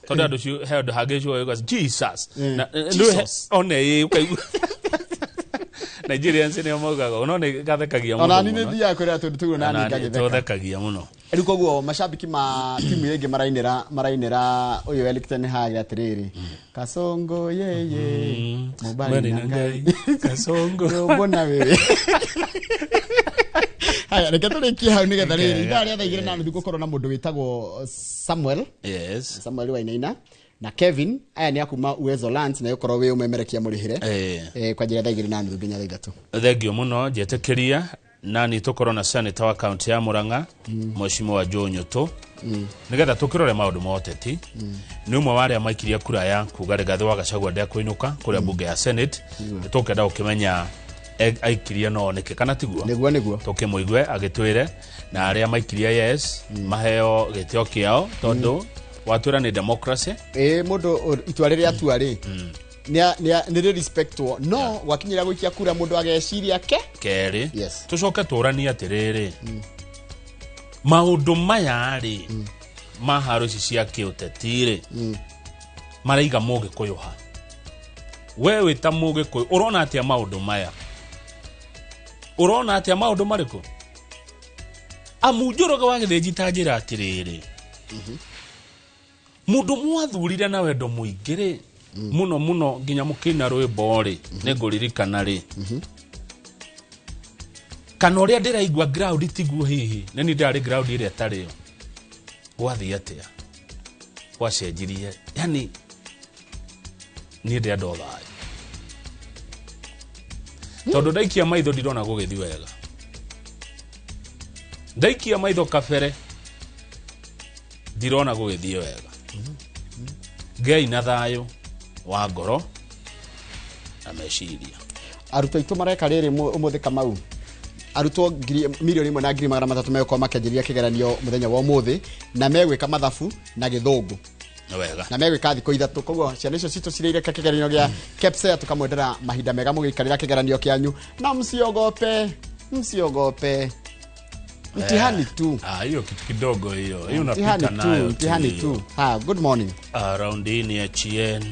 [SPEAKER 2] tondu andu cio he andu hangi cio yuga Jesus na one ukaigua Nigerians ni maugaga no ni gathekagia muno
[SPEAKER 1] ona ni thiaga kuria tundu tu na ni ngagitheka
[SPEAKER 2] tuthekagia muno
[SPEAKER 1] riu koguo mashabiki ma timu ingi marainira uyu Erik ten Hag atiriri Kasongo yeye mubali na Ngai
[SPEAKER 2] Kasongo
[SPEAKER 1] mbona wewe. Haya reke tũrĩkie hau nĩgetha rĩrĩ ithaa rĩa thaa 2:30 gũkorwo na mũndũ wĩtagwo Samuel.
[SPEAKER 2] Yes.
[SPEAKER 1] Samuel Wainaina na Kevin aya ni akuma Uwezo Lands na yukorwo wi umemerekia murihire kwa njira thaa 2:30 nginya thaa 3.
[SPEAKER 2] Thengio muno njetĩkĩria na ni tũkorwo na senator wa county ya Murang'a Mheshimiwa Joe Nyoto nigetha tũkĩrore maũndũ ma ũteti. Nĩ ũmwe wa arĩa maikirie kura ya kuga Rigathĩ wa Gachagua ndekũinũka kũrĩa bunge ya Senate. Tũkenda gũkĩmenya aikirie no nĩkĩ kana tiguo
[SPEAKER 1] nĩguo
[SPEAKER 2] tũkĩmũigue agĩtwĩre na arĩa maikirie yes maheo gĩtĩo kĩao tondũ watwĩra nĩ democracy.
[SPEAKER 1] Mũndũ itua rĩrĩa atua rĩ nĩ respectwo no gwakinyĩra gũikia kura mũndũ ageciria ke
[SPEAKER 2] kerĩ. Tũcoke tũranie atĩrĩrĩ maũndũ maya rĩ ma haro ici cia kĩũteti rĩ maraiga mũgĩkũyũ ha we wĩ ta mũgĩkũyũ ũrona atĩa maũndũ maya ũrona atĩa maũndũ marĩkũ amu Njoroge wa Gĩthĩnji ta njĩra atĩrĩrĩ mũndũ mwathurire na wendo mũingĩ rĩ mũno mũno nginya mũkĩina rwĩmbo rĩ nĩngũririkana rĩ kana ũrĩa ndĩraigua ground tiguo hihi nĩ niĩ ndĩrarĩ ground ĩrĩa ĩtarĩ yo gwathiĩ atĩa gwacenjirie yani niĩ ndĩrenda o thayũ tondũ ndaikia maitho ndirona gũgĩthiĩ wega ndaikia maitho kabere ndirona gũgĩthiĩ wega Ngai na thayũ wa ngoro na meciria.
[SPEAKER 1] Arutwo aitũ mareka rĩrĩ ũmũthĩ Kamau Arutwo 1,300,000 megũkorwo makĩanjĩrĩria kĩgeranio mũthenya wa ũmũthĩ, na megwĩka mathabu na Gĩthũngũ.
[SPEAKER 2] Nĩ wega.
[SPEAKER 1] Na megwĩka thikũ 3. Koguo ciana icio citũ cirĩire kĩgeranio gĩa KPSEA, tũkamwendera mahinda mega mũgĩikarĩra kĩgeranio kĩanyu, na msiogope, msiogope, mtihani tu.
[SPEAKER 2] Ah, hiyo kitu kidogo hiyo. Hiyo
[SPEAKER 1] Mtihani
[SPEAKER 2] unapita
[SPEAKER 1] tu.
[SPEAKER 2] nayo tu
[SPEAKER 1] Mtihani
[SPEAKER 2] hiyo.
[SPEAKER 1] tu. Ha, good morning.
[SPEAKER 2] Ah, raundi hii ni achien.